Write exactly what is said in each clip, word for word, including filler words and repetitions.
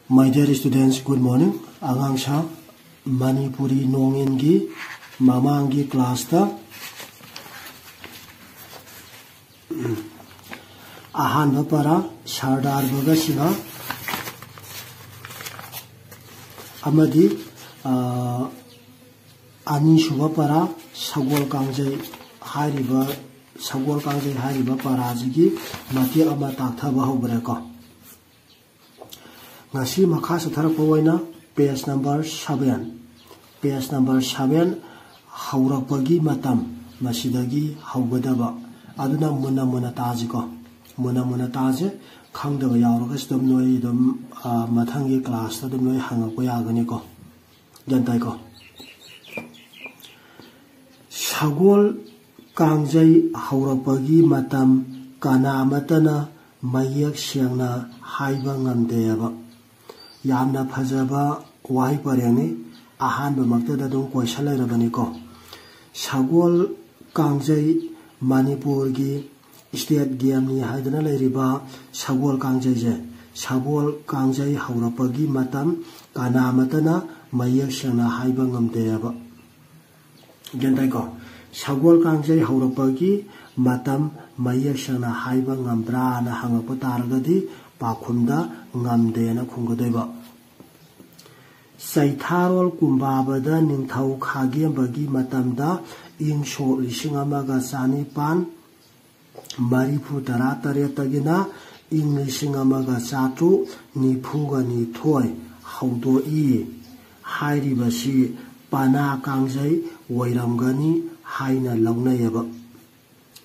My dear students, good morning. ꯑꯉꯥꯡꯁꯥ, Manipuri ꯅꯣꯡꯏꯟꯒꯤ ꯃꯃꯥꯡꯒꯤ ꯀ꯭ꯂꯥꯁꯇ ꯑꯍꯥꯟꯕ ꯄꯔꯥ ꯁꯔꯗꯥꯔ ꯕꯒꯠ ꯁꯤꯡꯍ ꯑꯃꯗꯤ, ꯑ, ꯑꯅꯤꯁꯨꯕ ꯄꯔꯥ ꯁꯒꯣꯜ ꯀꯥꯡꯖꯩ ꯍꯥꯏꯔꯤꯕ, ꯁꯒꯣꯜ ꯀꯥꯡꯖꯩ ꯍꯥꯏꯔꯤꯕ ꯄꯔꯥꯁꯤꯒꯤ ꯃꯇꯦꯛ ꯑꯃ ꯇꯥꯛꯊꯕ ꯍꯧꯈ꯭ꯔꯦꯀꯣ꯫ ꯉꯁꯤ ꯃꯈꯥ ꯆꯠꯊꯔꯛꯄ ꯑꯣꯏꯅ page number seven, page number seven, ꯍꯧꯔꯛꯄꯒꯤ ꯃꯇꯝ ꯃꯁꯤꯗꯒꯤ ꯍꯧꯒꯗꯕ꯫ ꯑꯗꯨꯅ ꯃꯨꯟꯅ ꯃꯨꯟꯅ ꯇꯥꯁꯤꯀꯣ꯫ ꯃꯨꯟꯅ ꯃꯨꯟꯅ ꯇꯥꯁꯦ꯫ ꯈꯪꯗꯕ ꯌꯥꯎꯔꯒꯁꯨ ꯑꯗꯨꯝ ꯅꯣꯏ ꯑꯗꯨꯝ, ꯑ, ꯃꯊꯪꯒꯤ ꯀ꯭ꯂꯥꯁꯇ ꯑꯗꯨꯝ ꯅꯣꯏ ꯍꯪꯉꯛꯄ ꯌꯥꯒꯅꯤꯀꯣ꯫ ꯒ꯭ꯌꯥꯟ ꯇꯥꯏꯀꯣ? ꯁꯒꯣꯜ ꯀꯥꯡꯖꯩ ꯍꯧꯔꯛꯄꯒꯤ ꯃꯇꯝ ꯀꯅꯥ ꯑꯃꯠꯇꯅ ꯃꯌꯦꯛ ꯁꯦꯡꯅ ꯍꯥꯏꯕ ꯉꯝꯗꯦꯕ꯫ ꯌꯥꯝꯅ ꯐꯖꯕ ꯋꯥꯍꯩ ꯄꯔꯦꯡꯅꯤ꯫ ꯑꯍꯥꯟꯕꯃꯛꯇꯗ ꯑꯗꯨꯝ ꯀꯣꯏꯁꯟ ꯂꯩꯔꯕꯅꯤꯀꯣ꯫ ꯁꯒꯣꯜ ꯀꯥꯡꯖꯩ, ꯃꯅꯤꯄꯨꯔꯒꯤ state game ꯅꯤ ꯍꯥꯏꯗꯅ ꯂꯩꯔꯤꯕ ꯁꯒꯣꯜ ꯀꯥꯡꯖꯩꯁꯦ, ꯁꯒꯣꯜ ꯀꯥꯡꯖꯩ ꯍꯧꯔꯛꯄꯒꯤ ꯃꯇꯝ ꯀꯅꯥ ꯑꯃꯠꯇꯅ ꯃꯌꯦꯛ ꯁꯦꯡꯅ ꯍꯥꯏꯕ ꯉꯝꯗꯦꯕ꯫ ꯒ꯭ꯌꯥꯟ ꯇꯥꯏꯀꯣ? ꯁꯒꯣꯜ ꯀꯥꯡꯖꯩ ꯍꯧꯔꯛꯄꯒꯤ ꯃꯇꯝ ꯃꯌꯦꯛ ꯁꯦꯡꯅ ꯍꯥꯏꯕ ꯉꯝꯕ꯭ꯔꯥꯅ ꯍꯪꯉꯛꯄ ꯇꯥꯔꯒꯗꯤ ꯄꯥꯎꯈꯨꯝꯗ ꯉꯝꯗꯦꯅ ꯈꯨꯝꯒꯗꯣꯏꯕ꯫ ꯆꯩꯊꯥꯔꯣꯜ ꯀꯨꯝꯕꯥꯕꯗ ꯅꯤꯡꯊꯧ ꯈꯥꯒꯦꯝꯕꯒꯤ ꯃꯇꯝꯗ ꯏꯪ ꯁꯣꯛ ꯂꯤꯁꯤꯡ ꯑꯃꯒ ꯆꯅꯤꯄꯥꯟ ꯃꯔꯤꯐꯨ ꯇꯔꯥ ꯇꯔꯦꯠꯇꯒꯤꯅ ꯏꯪ ꯂꯤꯁꯤꯡ ꯑꯃꯒ ꯆꯥꯇ꯭ꯔꯨꯛ ꯅꯤꯐꯨꯒ ꯅꯤꯊꯣꯏ ꯍꯧꯗꯣꯛꯏ ꯍꯥꯏꯔꯤꯕꯁꯤ ꯄꯅꯥ ꯀꯥꯡꯖꯩ ꯑꯣꯏꯔꯝꯒꯅꯤ ꯍꯥꯏꯅ ꯂꯧꯅꯩꯌꯦꯕ꯫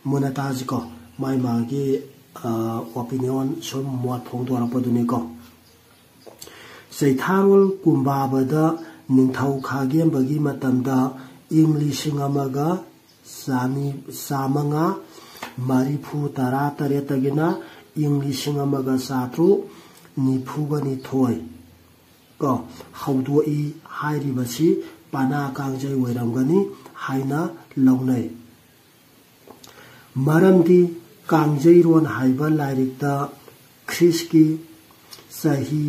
ꯃꯨꯟꯅ ꯇꯥꯁꯤꯀꯣ, ꯃꯥꯏ ꯃꯥꯒꯤ, ꯑ, opinion ꯁꯨꯝ ꯃꯣꯠ ꯐꯣꯡꯗꯣꯔꯛꯄꯗꯨꯅꯤꯀꯣ꯫ ꯆꯩꯊꯥꯔꯣꯜ ꯀꯨꯝꯕꯥꯕꯗ ꯅꯤꯡꯊꯧ ꯈꯥꯒꯦꯝꯕꯒꯤ ꯃꯇꯝꯗ ꯏꯪ ꯂꯤꯁꯤꯡ ꯑꯃꯒ ꯆꯥꯅꯤ-, ꯆꯥꯃꯉꯥ ꯃꯔꯤꯐꯨ ꯇꯔꯥ ꯇꯔꯦꯠꯇꯒꯤꯅ ꯏꯪ ꯂꯤꯁꯤꯡ ꯑꯃꯒ ꯆꯥꯇ꯭ꯔꯨꯛ ꯅꯤꯐꯨꯒ ꯅꯤꯊꯣꯏ ꯀꯣ ꯍꯧꯗꯣꯛꯏ ꯍꯥꯏꯔꯤꯕꯁꯤ ꯄꯅꯥ ꯀꯥꯡꯖꯩ ꯑꯣꯏꯔꯝꯒꯅꯤ ꯍꯥꯏꯅ ꯂꯧꯅꯩ꯫ ꯃꯔꯝꯗꯤ ꯀꯥꯡꯖꯩꯔꯣꯟ ꯍꯥꯏꯕ ꯂꯥꯏꯔꯤꯛꯇ ꯈ꯭ꯔꯤꯁꯀꯤ ꯆꯍꯤ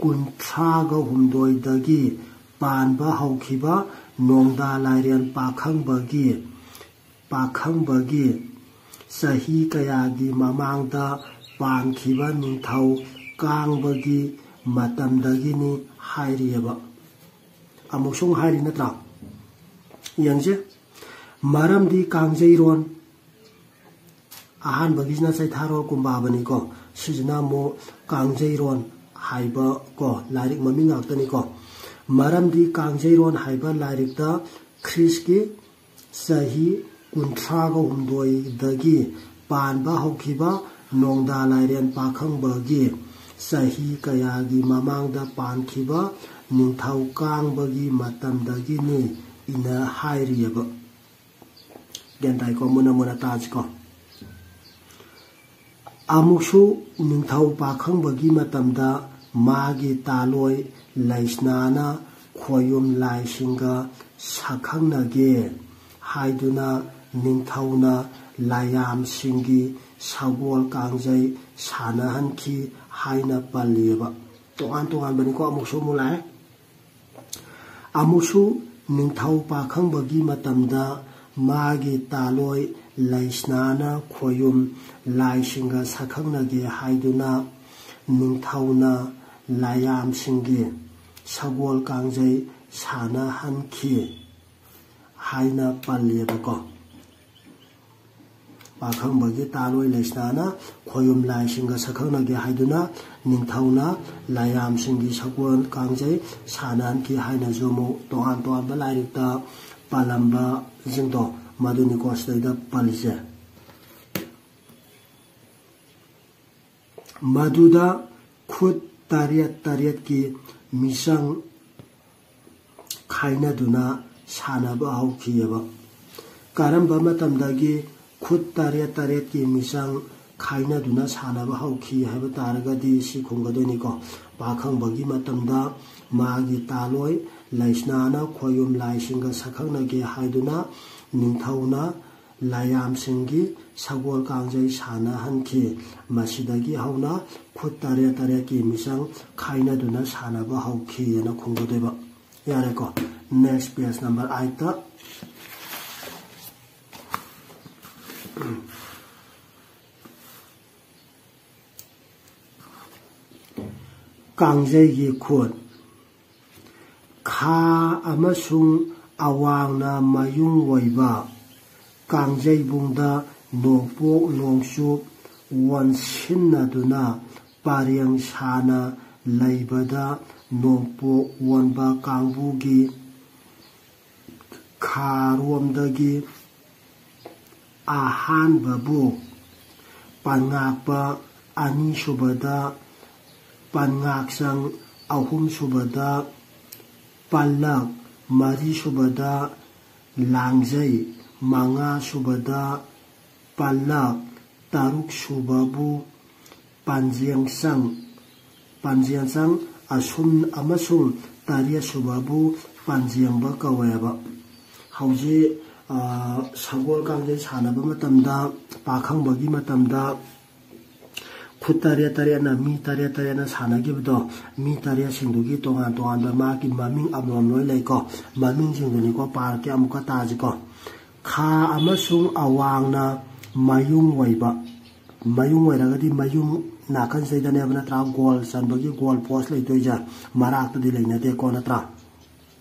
ꯀꯨꯟꯊ꯭ꯔꯥꯒ ꯍꯨꯝꯗꯣꯏꯗꯒꯤ ꯄꯥꯟꯕ ꯍꯧꯈꯤꯕ ꯅꯣꯡꯗꯥ ꯂꯥꯏꯔꯦꯟ ꯄꯥꯈꯪꯕꯒꯤ, ꯄꯥꯈꯪꯕꯒꯤ ꯆꯍꯤ ꯀꯌꯥꯒꯤ ꯃꯃꯥꯡꯗ ꯄꯥꯟꯈꯤꯕ ꯅꯤꯡꯊꯧ ꯀꯥꯡꯕꯒꯤ ꯃꯇꯝꯗꯒꯤꯅꯤ ꯍꯥꯏꯔꯤꯑꯕ꯫ ꯑꯃꯨꯛꯁꯨ ꯑꯃꯨꯛ ꯍꯥꯏꯔꯤ ꯅꯠꯇ꯭ꯔꯥ? ꯌꯦꯡꯁꯦ꯫ ꯃꯔꯝꯗꯤ ꯀꯥꯡꯖꯩꯔꯣꯟ, ꯑꯍꯥꯟꯕꯒꯤꯁꯤꯅ ꯆꯩꯊꯥꯔꯣꯜ ꯀꯨꯝꯕꯥꯕꯅꯤꯀꯣ꯫ ꯁꯤꯁꯤꯅ ꯑꯃꯨꯛ ꯀꯥꯡꯖꯩꯔꯣꯟ ꯍꯥꯏꯕ ꯀꯣ, ꯂꯥꯏꯔꯤꯛ ꯃꯃꯤꯡ ꯉꯥꯛꯇꯅꯤꯀꯣ꯫ ꯃꯔꯝꯗꯤ ꯀꯥꯡꯖꯩꯔꯣꯟ ꯍꯥꯏꯕ ꯂꯥꯏꯔꯤꯛꯇ ꯈ꯭ꯔꯤꯁꯀꯤ ꯆꯍꯤ ꯀꯨꯟꯊ꯭ꯔꯥꯒ ꯍꯨꯝꯗꯣꯏꯗꯒꯤ ꯄꯥꯟꯕ ꯍꯧꯈꯤꯕ ꯅꯣꯡꯗꯥ ꯂꯥꯏꯔꯦꯟ ꯄꯥꯈꯪꯕꯒꯤ ꯆꯍꯤ ꯀꯌꯥꯒꯤ ꯃꯃꯥꯡꯗ ꯄꯥꯟꯈꯤꯕ ꯅꯤꯡꯊꯧ ꯀꯥꯡꯕꯒꯤ ꯃꯇꯝꯗꯒꯤꯅꯤ ꯏꯅ ꯍꯥꯏꯔꯤꯑꯕ꯫ ꯒ꯭ꯌꯥꯟ ꯇꯥꯏꯀꯣ? ꯃꯨꯟꯅ ꯃꯨꯟꯅ ꯇꯥꯁꯤꯀꯣ꯫ ꯑꯃꯨꯛꯁꯨ ꯅꯤꯡꯊꯧ ꯄꯥꯈꯪꯕꯒꯤ ꯃꯇꯝꯗ ꯃꯥꯒꯤ ꯇꯥꯂꯣꯏ ꯂꯩꯁꯅꯥꯅ ꯈꯣꯌꯨꯝ ꯂꯥꯏꯁꯤꯡꯒ ꯁꯛꯈꯪꯅꯒꯦ ꯍꯥꯏꯗꯨꯅ ꯅꯤꯡꯊꯧꯅ ꯂꯥꯏꯌꯥꯝꯁꯤꯡꯒꯤ ꯁꯒꯣꯜ ꯀꯥꯡꯖꯩ ꯁꯥꯟꯅꯍꯟꯈꯤ ꯍꯥꯏꯅ ꯄꯜꯂꯤꯑꯕ꯫ ꯇꯣꯉꯥꯟ ꯇꯣꯉꯥꯟꯕꯅꯤꯀꯣ, ꯑꯃꯨꯛꯁꯨ ꯑꯃꯨꯛ ꯂꯥꯛꯑꯦ꯫ ꯑꯃꯨꯛꯁꯨ ꯅꯤꯡꯊꯧ ꯄꯥꯈꯪꯕꯒꯤ ꯃꯇꯝꯗ ꯃꯥꯒꯤ ꯇꯥꯂꯣꯏ ꯂꯩꯁꯅꯥꯅ ꯈꯣꯌꯨꯝ ꯂꯥꯏꯁꯤꯡꯒ ꯁꯛꯈꯪꯅꯒꯦ ꯍꯥꯏꯗꯨꯅ ꯅꯤꯡꯊꯧꯅ ꯂꯥꯏꯌꯥꯝꯁꯤꯡꯒꯤ ꯁꯒꯣꯜ ꯀꯥꯡꯖꯩ ꯁꯥꯟꯅꯍꯟꯈꯤ ꯍꯥꯏꯅ ꯄꯜꯂꯦꯕꯀꯣ꯫ ꯄꯥꯈꯪꯕꯒꯤ ꯇꯥꯂꯣꯏ ꯂꯩꯁꯅꯥꯅ ꯈꯣꯌꯨꯝ ꯂꯥꯏꯁꯤꯡꯒ ꯁꯛꯈꯪꯅꯒꯦ ꯍꯥꯏꯗꯨꯅ ꯅꯤꯡꯊꯧꯅ ꯂꯥꯏꯌꯥꯝꯁꯤꯡꯒꯤ ꯁꯒꯣꯜ ꯀꯥꯡꯖꯩ ꯁꯥꯟꯅꯍꯟꯈꯤ ꯍꯥꯏꯅꯁꯨ ꯑꯃꯨꯛ ꯇꯣꯉꯥꯟ ꯇꯣꯉꯥꯟꯕ ꯂꯥꯏꯔꯤꯛꯇ ꯄꯥꯜꯂꯝꯕꯁꯤꯡꯗꯣ ꯃꯗꯨꯅꯤꯀꯣ ꯁꯤꯗꯩꯗ ꯄꯜꯂꯤꯁꯦ꯫ ꯃꯗꯨꯗ ꯈꯨꯠ ꯇꯔꯦꯠ ꯇꯔꯦꯠꯀꯤ ꯃꯤꯆꯪ ꯈꯥꯏꯅꯗꯨꯅ ꯁꯥꯟꯅꯕ ꯍꯧꯈꯤꯑꯕ꯫ ꯀꯔꯝꯕ ꯃꯇꯝꯗꯒꯤ ꯈꯨꯠ ꯇꯔꯦꯠ ꯇꯔꯦꯠꯀꯤ ꯃꯤꯆꯪ ꯈꯥꯏꯅꯗꯨꯅ ꯁꯥꯟꯅꯕ ꯍꯧꯈꯤ ꯍꯥꯏꯕ ꯇꯥꯔꯒꯗꯤ ꯁꯤ ꯈꯨꯝꯒꯗꯣꯏꯅꯤꯀꯣ꯫ ꯄꯥꯈꯪꯕꯒꯤ ꯃꯇꯝꯗ ꯃꯥꯒꯤ ꯇꯥꯂꯣꯏ ꯂꯩꯁꯅꯥꯅ ꯈꯣꯌꯨꯝ ꯂꯥꯏꯁꯤꯡꯒ ꯁꯛꯈꯪꯅꯒꯦ ꯍꯥꯏꯗꯨꯅ ꯅꯤꯡꯊꯧꯅ ꯂꯥꯌꯥꯝꯁꯤꯡꯒꯤ ꯁꯒꯣꯜ ꯀꯥꯡꯖꯩ ꯁꯥꯟꯅꯍꯟꯈꯤ꯫ ꯃꯁꯤꯗꯒꯤ ꯍꯧꯅ ꯈꯨꯠ ꯇꯔꯦꯠ ꯇꯔꯦꯠꯀꯤ ꯃꯤꯆꯪ ꯈꯥꯏꯅꯗꯨꯅ ꯁꯥꯟꯅꯕ ꯍꯧꯈꯤꯑꯅ ꯈꯨꯝꯒꯗꯣꯏꯕ꯫ ꯌꯥꯔꯦꯀꯣ꯫ Next page number eight ꯇ꯫ ꯀꯥꯡꯖꯩꯒꯤ ꯈꯨꯠ꯫ ꯈꯥ ꯑꯃꯁꯨꯡ ꯑꯋꯥꯡꯅ ꯃꯌꯨꯡ ꯑꯣꯏꯕ ꯀꯥꯡꯖꯩꯕꯨꯡꯗ ꯅꯣꯡꯄꯣꯛ ꯅꯣꯡꯆꯨꯞ ꯑꯣꯟꯁꯤꯟꯅꯗꯨꯅ ꯄꯔꯦꯡ ꯁꯥꯅ ꯂꯩꯕꯗ ꯅꯣꯡꯄꯣꯛ ꯑꯣꯟꯕ ꯀꯥꯡꯕꯨꯒꯤ ꯈꯥꯔꯣꯝꯗꯒꯤ ꯑꯍꯥꯟꯕꯕꯨ ꯄꯟꯉꯥꯛꯄ, ꯑꯅꯤꯁꯨꯕꯗ ꯄꯟꯉꯥꯛꯆꯪ, ꯑꯍꯨꯝꯁꯨꯕꯗ ꯄꯜꯂꯛ, ꯃꯔꯤꯁꯨꯕꯗ ꯂꯥꯡꯖꯩ, ꯃꯉꯥꯁꯨꯕꯗ ꯄꯜꯂꯛ, ꯇꯔꯨꯛꯁꯨꯕꯕꯨ ꯄꯥꯟꯖꯦꯡꯆꯪ, ꯄꯥꯟꯖꯦꯡꯆꯪ ꯑꯁꯨꯝ ꯑꯃꯁꯨꯡ ꯇꯔꯦꯠꯁꯨꯕꯕꯨ ꯄꯥꯟꯖꯦꯡꯕ ꯀꯧꯋꯦꯕ꯫ ꯍꯧꯖꯤꯛ, ꯑ, ꯁꯒꯣꯜ ꯀꯥꯡꯖꯩ ꯁꯥꯟꯅꯕ ꯃꯇꯝꯗ, ꯄꯥꯈꯪꯕꯒꯤ ꯃꯇꯝꯗ ꯈꯨꯠ ꯇꯔꯦꯠ ꯇꯔꯦꯠꯅ, ꯃꯤ ꯇꯔꯦꯠ ꯇꯔꯦꯠꯅ ꯁꯥꯟꯅꯈꯤꯕꯗꯣ, ꯃꯤ ꯇꯔꯦꯠꯁꯤꯡꯗꯨꯒꯤ ꯇꯣꯉꯥꯟ ꯇꯣꯉꯥꯟꯕ ꯃꯥꯒꯤ ꯃꯃꯤꯡ ꯑꯃꯃꯝ ꯂꯣꯏ ꯂꯩꯀꯣ꯫ ꯃꯃꯤꯡꯁꯤꯡꯗꯨꯅꯤꯀꯣ ꯄꯥꯔꯛꯀꯦ, ꯑꯃꯨꯛꯀ ꯇꯥꯁꯤꯀꯣ꯫ ꯈꯥ ꯑꯃꯁꯨꯡ ꯑꯋꯥꯡꯅ ꯃꯌꯨꯡ ꯑꯣꯏꯕ꯫ ꯃꯌꯨꯡ ꯑꯣꯏꯔꯒꯗꯤ ꯃꯌꯨꯝ ꯅꯥꯀꯟꯁꯤꯗꯅꯦꯕ ꯅꯠꯇ꯭ꯔꯥ, ꯒꯣꯜ ꯆꯟꯕꯒꯤ ꯒꯣꯜ ꯄꯣꯁ ꯂꯩꯗꯣꯏꯁꯦ, ꯃꯔꯥꯛꯇꯗꯤ ꯂꯩꯅꯗꯦꯀꯣ ꯅꯠꯇ꯭ꯔꯥ꯫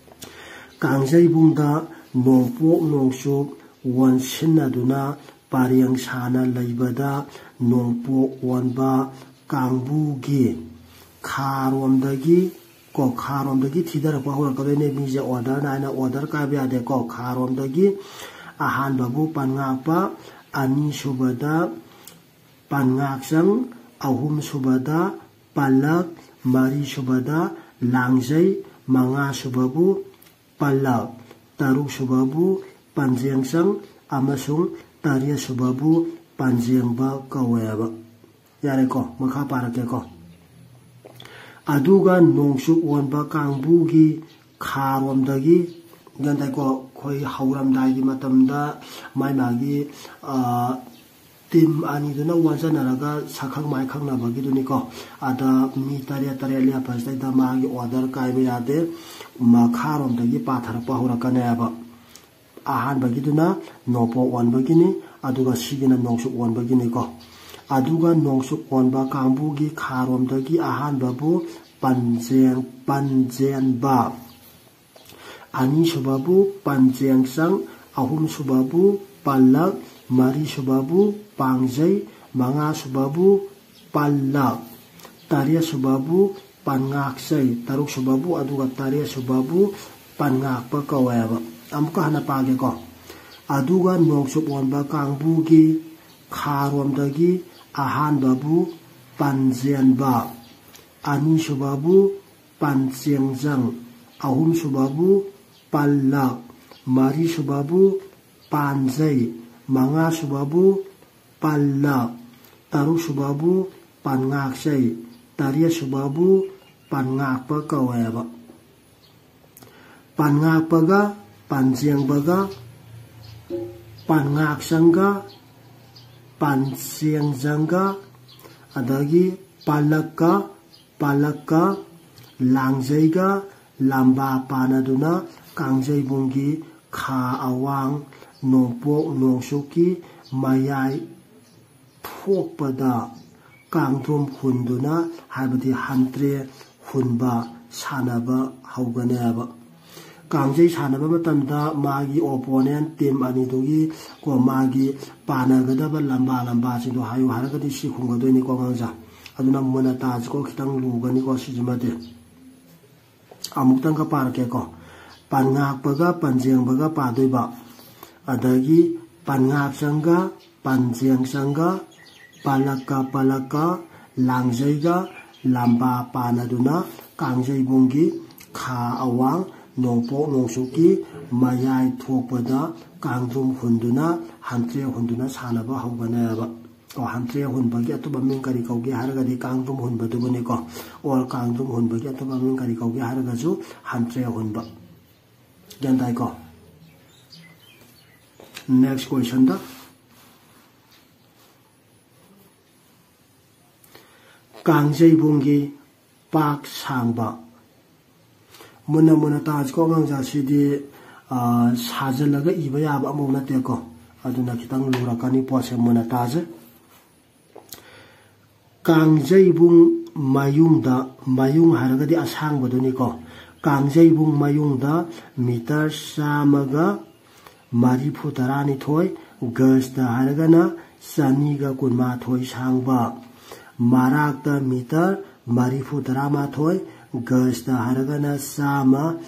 ꯀꯥꯡꯖꯩꯕꯨꯡꯗ ꯅꯣꯡꯄꯣꯛ ꯅꯣꯡꯆꯨꯞ ꯑꯣꯟꯁꯤꯟꯅꯗꯨꯅ ꯄꯔꯦꯡ ꯁꯥꯅ ꯂꯩꯕꯗ ꯅꯣꯡꯄꯣꯛ ꯑꯣꯟꯕ ꯀꯥꯡꯕꯨꯒꯤ ꯈꯥꯔꯣꯝꯗꯒꯤ ꯀꯣ, ꯈꯥꯔꯣꯝꯗꯒꯤ ꯊꯤꯊꯔꯛꯄ ꯍꯧꯔꯛꯀꯗꯣꯏꯅꯦ꯫ ꯃꯤꯁꯦ ꯑꯣꯔꯗꯔ ꯅꯥꯏꯅ ꯑꯣꯔꯗꯔ ꯀꯥꯏꯕ ꯌꯥꯗꯦꯀꯣ꯫ ꯈꯥꯔꯣꯝꯗꯒꯤ ꯑꯍꯥꯟꯕꯕꯨ ꯄꯟꯉꯥꯛꯄ, ꯑꯅꯤꯁꯨꯕꯗ ꯄꯟꯉꯥꯛꯆꯪ, ꯑꯍꯨꯝꯁꯨꯕꯗ ꯄꯜꯂꯛ, ꯃꯔꯤꯁꯨꯕꯗ ꯂꯥꯡꯖꯩ, ꯃꯉꯥꯁꯨꯕꯕꯨ ꯄꯜꯂꯛ, ꯇꯔꯨꯛꯁꯨꯕꯕꯨ ꯄꯟꯖꯦꯡꯆꯪ ꯑꯃꯁꯨꯡ ꯇꯔꯦꯠꯁꯨꯕꯕꯨ ꯄꯟꯖꯦꯡꯕ ꯀꯧꯋꯦꯕ꯫ ꯌꯥꯔꯦꯀꯣ, ꯃꯈꯥ ꯄꯥꯔꯛꯀꯦꯀꯣ꯫ ꯑꯗꯨꯒ ꯅꯣꯡꯆꯨꯞ ꯑꯣꯟꯕ ꯀꯥꯡꯕꯨꯒꯤ ꯈꯥꯔꯣꯝꯗꯒꯤ, ꯒ꯭ꯌꯥꯟ ꯇꯥꯏꯀꯣ, ꯑꯩꯈꯣꯏ ꯍꯧꯔꯝꯗꯥꯏꯒꯤ ꯃꯇꯝꯗ ꯃꯥꯏ ꯃꯥꯒꯤ, ꯑ, ꯇꯤꯝ ꯑꯅꯤꯗꯨꯅ ꯋꯥꯟꯖꯟꯅꯔꯒ ꯁꯛꯈꯪ ꯃꯥꯏꯈꯪꯅꯕꯒꯤꯗꯨꯅꯤꯀꯣ꯫ ꯑꯗ ꯃꯤ ꯇꯔꯦꯠ ꯇꯔꯦꯠ ꯂꯦꯞꯄꯁꯤꯗꯩꯗ ꯃꯥꯒꯤ ꯑꯣꯔꯗꯔ ꯀꯥꯏꯕ ꯌꯥꯗꯦ꯫ ꯃꯈꯥꯔꯣꯝꯗꯒꯤ ꯄꯥꯊꯔꯛꯄ ꯍꯧꯔꯛꯀꯅꯦꯕ꯫ ꯑꯍꯥꯟꯕꯒꯤꯗꯨꯅ ꯅꯣꯡꯄꯣꯛ ꯑꯣꯟꯕꯒꯤꯅꯤ, ꯑꯗꯨꯒ ꯁꯤꯒꯤꯅ ꯅꯣꯡꯆꯨꯞ ꯑꯣꯟꯕꯒꯤꯅꯤꯀꯣ꯫ ꯑꯗꯨꯒ ꯅꯣꯡꯆꯨꯞ ꯑꯣꯟꯕ ꯀꯥꯡꯕꯨꯒꯤ ꯈꯥꯔꯣꯝꯗꯒꯤ ꯑꯍꯥꯟꯕꯕꯨ ꯄꯟꯖꯦꯡ-, ꯄꯟꯖꯦꯟꯕ, ꯑꯅꯤꯁꯨꯕꯕꯨ ꯄꯟꯖꯦꯡꯆꯪ, ꯑꯍꯨꯝꯁꯨꯕꯕꯨ ꯄꯜꯂꯛ, ꯃꯔꯤꯁꯨꯕꯕꯨ ꯄꯥꯡꯖꯩ, ꯃꯉꯥꯁꯨꯕꯕꯨ ꯄꯜꯂꯛ, ꯇꯔꯦꯠꯁꯨꯕꯕꯨ ꯄꯟꯉꯥꯛꯆꯩ, ꯇꯔꯨꯛꯁꯨꯕꯕꯨ ꯑꯗꯨꯒ ꯇꯔꯦꯠꯁꯨꯕꯕꯨ ꯄꯟꯉꯥꯛꯄ ꯀꯧꯋꯦꯕ꯫ ꯑꯃꯨꯛꯀ ꯍꯟꯅ ꯄꯥꯒꯦꯀꯣ꯫ ꯑꯗꯨꯒ ꯅꯣꯡꯆꯨꯞ ꯑꯣꯟꯕ ꯀꯥꯡꯕꯨꯒꯤ ꯈꯥꯔꯣꯝꯗꯒꯤ ꯑꯍꯥꯟꯕꯕꯨ ꯄꯟꯖꯦꯟꯕ, ꯑꯅꯤꯁꯨꯕꯕꯨ ꯄꯟꯆꯦꯡꯖꯪ, ꯑꯍꯨꯝꯁꯨꯕꯕꯨ ꯄꯜꯂꯛ, ꯃꯔꯤꯁꯨꯕꯕꯨ ꯄꯥꯟꯖꯩ, ꯃꯉꯥꯁꯨꯕꯕꯨ ꯄꯜꯂꯛ, ꯇꯔꯨꯛꯁꯨꯕꯕꯨ ꯄꯟꯉꯥꯛꯆꯩ, ꯇꯔꯦꯠꯁꯨꯕꯕꯨ ꯄꯟꯉꯥꯛꯄ ꯀꯧꯋꯦꯕ꯫ ꯄꯟꯉꯥꯛꯄꯒ, ꯄꯟꯖꯦꯡꯕꯒ, ꯄꯟꯉꯥꯛꯆꯪꯒ, ꯄꯟꯆꯦꯡꯖꯪꯒ, ꯑꯗꯒꯤ ꯄꯜꯂꯛꯀ, ꯄꯜꯂꯛꯀ, ꯂꯥꯡꯖꯩꯒ ꯂꯝꯕꯥ ꯄꯥꯟꯅꯗꯨꯅ ꯀꯥꯡꯖꯩꯕꯨꯡꯒꯤ ꯈꯥ ꯑꯋꯥꯡ ꯅꯣꯡꯄꯣꯛ ꯅꯣꯡꯆꯨꯞꯀꯤ ꯃꯌꯥꯏ ꯊꯣꯛꯄꯗ ꯀꯥꯡꯗ꯭ꯔꯨꯝ ꯍꯨꯟꯗꯨꯅ, ꯍꯥꯏꯕꯗꯤ ꯍꯟꯇ꯭ꯔꯦ ꯍꯨꯟꯕ ꯁꯥꯟꯅꯕ ꯍꯧꯒꯅꯦꯕ꯫ ꯀꯥꯡꯖꯩ ꯁꯥꯟꯅꯕ ꯃꯇꯝꯗ ꯃꯥꯒꯤ ꯑꯣꯄꯣꯅꯦꯟ ꯇꯤꯝ ꯑꯅꯤꯗꯨꯒꯤ ꯀꯣ ꯃꯥꯒꯤ ꯄꯥꯟꯅꯒꯗꯕ ꯂꯝꯕꯥ ꯂꯝꯕꯥꯁꯤꯡꯗꯣ ꯍꯥꯏꯌꯨ ꯍꯥꯏꯔꯒꯗꯤ ꯁꯤ ꯈꯨꯝꯒꯗꯣꯏꯅꯤꯀꯣ ꯑꯉꯥꯡꯁꯦ꯫ ꯑꯗꯨꯅ ꯃꯨꯟꯅ ꯇꯥꯁꯤꯀꯣ, ꯈꯤꯇꯪ ꯂꯨꯒꯅꯤꯀꯣ ꯁꯤꯁꯤꯃꯗꯤ꯫ ꯑꯃꯨꯛꯇꯪꯒ ꯄꯥꯔꯛꯀꯦꯀꯣ꯫ ꯄꯟꯉꯥꯛꯄꯒ ꯄꯟꯖꯦꯡꯕꯒ ꯄꯥꯗꯣꯏꯕ, ꯑꯗꯒꯤ ꯄꯟꯉꯥꯛꯆꯪꯒ ꯄꯟꯖꯦꯡꯆꯪꯒ ꯄꯂꯛꯀ ꯄꯂꯛꯀ ꯂꯥꯡꯖꯩꯒ ꯂꯝꯕꯥ ꯄꯥꯟꯅꯗꯨꯅ ꯀꯥꯡꯖꯩꯕꯨꯡꯒꯤ ꯈꯥ ꯑꯋꯥꯡ ꯅꯣꯡꯄꯣꯛ ꯅꯣꯡꯆꯨꯞꯀꯤ ꯃꯌꯥꯏ ꯊꯣꯛꯄꯗ ꯀꯥꯡꯗ꯭ꯔꯨꯝ ꯍꯨꯟꯗꯨꯅ ꯍꯟꯇ꯭ꯔꯦ ꯍꯨꯟꯗꯨꯅ ꯁꯥꯟꯅꯕ ꯍꯧꯒꯅꯦꯕ꯫ ꯀꯣ, ꯍꯟꯇ꯭ꯔꯦ ꯍꯨꯟꯕꯒꯤ ꯑꯇꯣꯞꯄ ꯃꯤꯡ ꯀꯔꯤ ꯀꯧꯒꯦ ꯍꯥꯏꯔꯒꯗꯤ ꯀꯥꯡꯗ꯭ꯔꯨꯝ ꯍꯨꯟꯕꯗꯨꯕꯨꯅꯤꯀꯣ꯫ ꯑꯣꯔ ꯀꯥꯡꯗ꯭ꯔꯨꯝ ꯍꯨꯟꯕꯒꯤ ꯑꯇꯣꯞꯄ ꯃꯤꯡ ꯀꯔꯤ ꯀꯧꯒꯦ ꯍꯥꯏꯔꯒꯁꯨ ꯍꯟꯇ꯭ꯔꯦ ꯍꯨꯟꯕ꯫ ꯒ꯭ꯌꯥꯟ ꯇꯥꯏꯀꯣ? Next questionꯗ, ꯀꯥꯡꯖꯩꯕꯨꯡꯒꯤ ꯄꯥꯛ ꯁꯥꯡꯕ꯫ ꯃꯨꯟꯅ ꯃꯨꯟꯅ ꯇꯥꯁꯤꯀꯣ ꯑꯉꯥꯡꯁꯥꯁꯤꯗꯤ, ꯑ, ꯁꯥꯖꯤꯜꯂꯒ ꯏꯕ ꯌꯥꯕ ꯑꯃꯐꯥꯎ ꯅꯠꯇꯦꯀꯣ꯫ ꯑꯗꯨꯅ ꯈꯤꯇꯪ ꯂꯨꯔꯛꯀꯅꯤ ꯄꯣꯠꯁꯦ, ꯃꯨꯟꯅ ꯇꯥꯁꯦ꯫ ꯀꯥꯡꯖꯩꯕꯨꯡ ꯃꯌꯨꯡꯗ, ꯃꯌꯨꯡ ꯍꯥꯏꯔꯒꯗꯤ ꯑꯁꯥꯡꯕꯗꯨꯅꯤꯀꯣ꯫ ꯀꯥꯡꯖꯩꯕꯨꯡ ꯃꯌꯨꯡꯗ ꯃꯤꯇꯔ ꯆꯥꯝꯃꯒ ꯃꯔꯤꯐꯨ ꯇꯔꯥꯅꯤꯊꯣꯏ, ꯒꯖꯇ ꯍꯥꯏꯔꯒꯅ ꯆꯅꯤꯒ ꯀꯨꯟꯃꯥꯊꯣꯏ ꯁꯥꯡꯕ, ꯃꯔꯥꯛꯇ ꯃꯤꯇꯔ ꯃꯔꯤꯐꯨ ꯇꯔꯥꯃꯥꯊꯣꯏ, ꯒꯖꯇ ꯍꯥꯏꯔꯒꯅ ꯆꯥꯝꯃ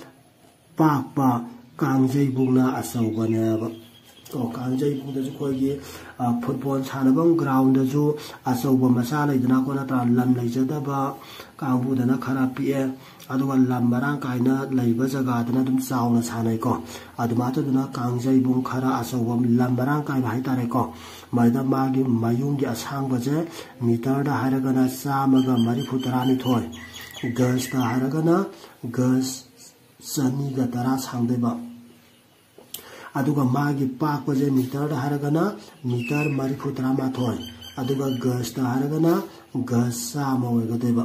ꯄꯥꯛꯄ ꯀꯥꯡꯖꯩꯕꯨꯡꯅ ꯑꯆꯧꯕꯅꯦꯕ꯫ ꯀꯣ, ꯀꯥꯡꯖꯩꯕꯨꯡꯗꯁꯨ ꯑꯩꯈꯣꯏꯒꯤ, ꯑ, ꯐꯨꯠꯕꯣꯜ ꯁꯥꯟꯅꯐꯝ ꯒ꯭ꯔꯥꯎꯟꯗꯁꯨ ꯑꯆꯧꯕ ꯃꯆꯥ ꯂꯩꯗꯅꯀꯣ, ꯅꯠꯇ꯭ꯔꯥ? ꯂꯝ ꯂꯩꯖꯗꯕ ꯀꯥꯡꯕꯨꯗꯅ ꯈꯔ ꯄꯤꯛꯑꯦ, ꯑꯗꯨꯒ ꯂꯝ ꯃꯔꯥꯡ ꯀꯥꯏꯅ ꯂꯩꯕ ꯖꯒꯥꯗꯅ ꯑꯗꯨꯝ ꯆꯥꯎꯅ ꯁꯥꯟꯅꯩꯀꯣ꯫ ꯑꯗꯨꯃꯥꯏꯅ ꯇꯧꯗꯅ ꯀꯥꯡꯖꯩꯕꯨꯡ ꯈꯔ ꯑꯆꯧꯕ, ꯂꯝ ꯃꯔꯥꯡ ꯀꯥꯏꯕ ꯍꯥꯏꯇꯥꯔꯦꯀꯣ, ꯃꯗ ꯃꯥꯒꯤ ꯃꯌꯨꯡꯒꯤ ꯑꯁꯥꯡꯕꯁꯦ ꯃꯤꯇꯔꯗ ꯍꯥꯏꯔꯒꯅ ꯆꯥꯝꯃꯒ ꯃꯔꯤꯐꯨ ꯇꯔꯥꯅꯤꯊꯣꯏ, ꯒꯖꯇ ꯍꯥꯏꯔꯒꯅ ꯒꯖ ꯆꯅꯤꯒ ꯇꯔꯥ ꯁꯥꯡꯗꯣꯏꯕ꯫ ꯑꯗꯨꯒ ꯃꯥꯒꯤ ꯄꯥꯛꯄꯁꯦ ꯃꯤꯇꯔꯗ ꯍꯥꯏꯔꯒꯅ ꯃꯤꯇꯔ ꯃꯔꯤꯐꯨ ꯇꯔꯥꯃꯥꯊꯣꯏ, ꯑꯗꯨꯒ ꯒꯖꯇ ꯍꯥꯏꯔꯒꯅ ꯒꯖ ꯆꯥꯝꯃ ꯑꯣꯏꯒꯗꯣꯏꯕ꯫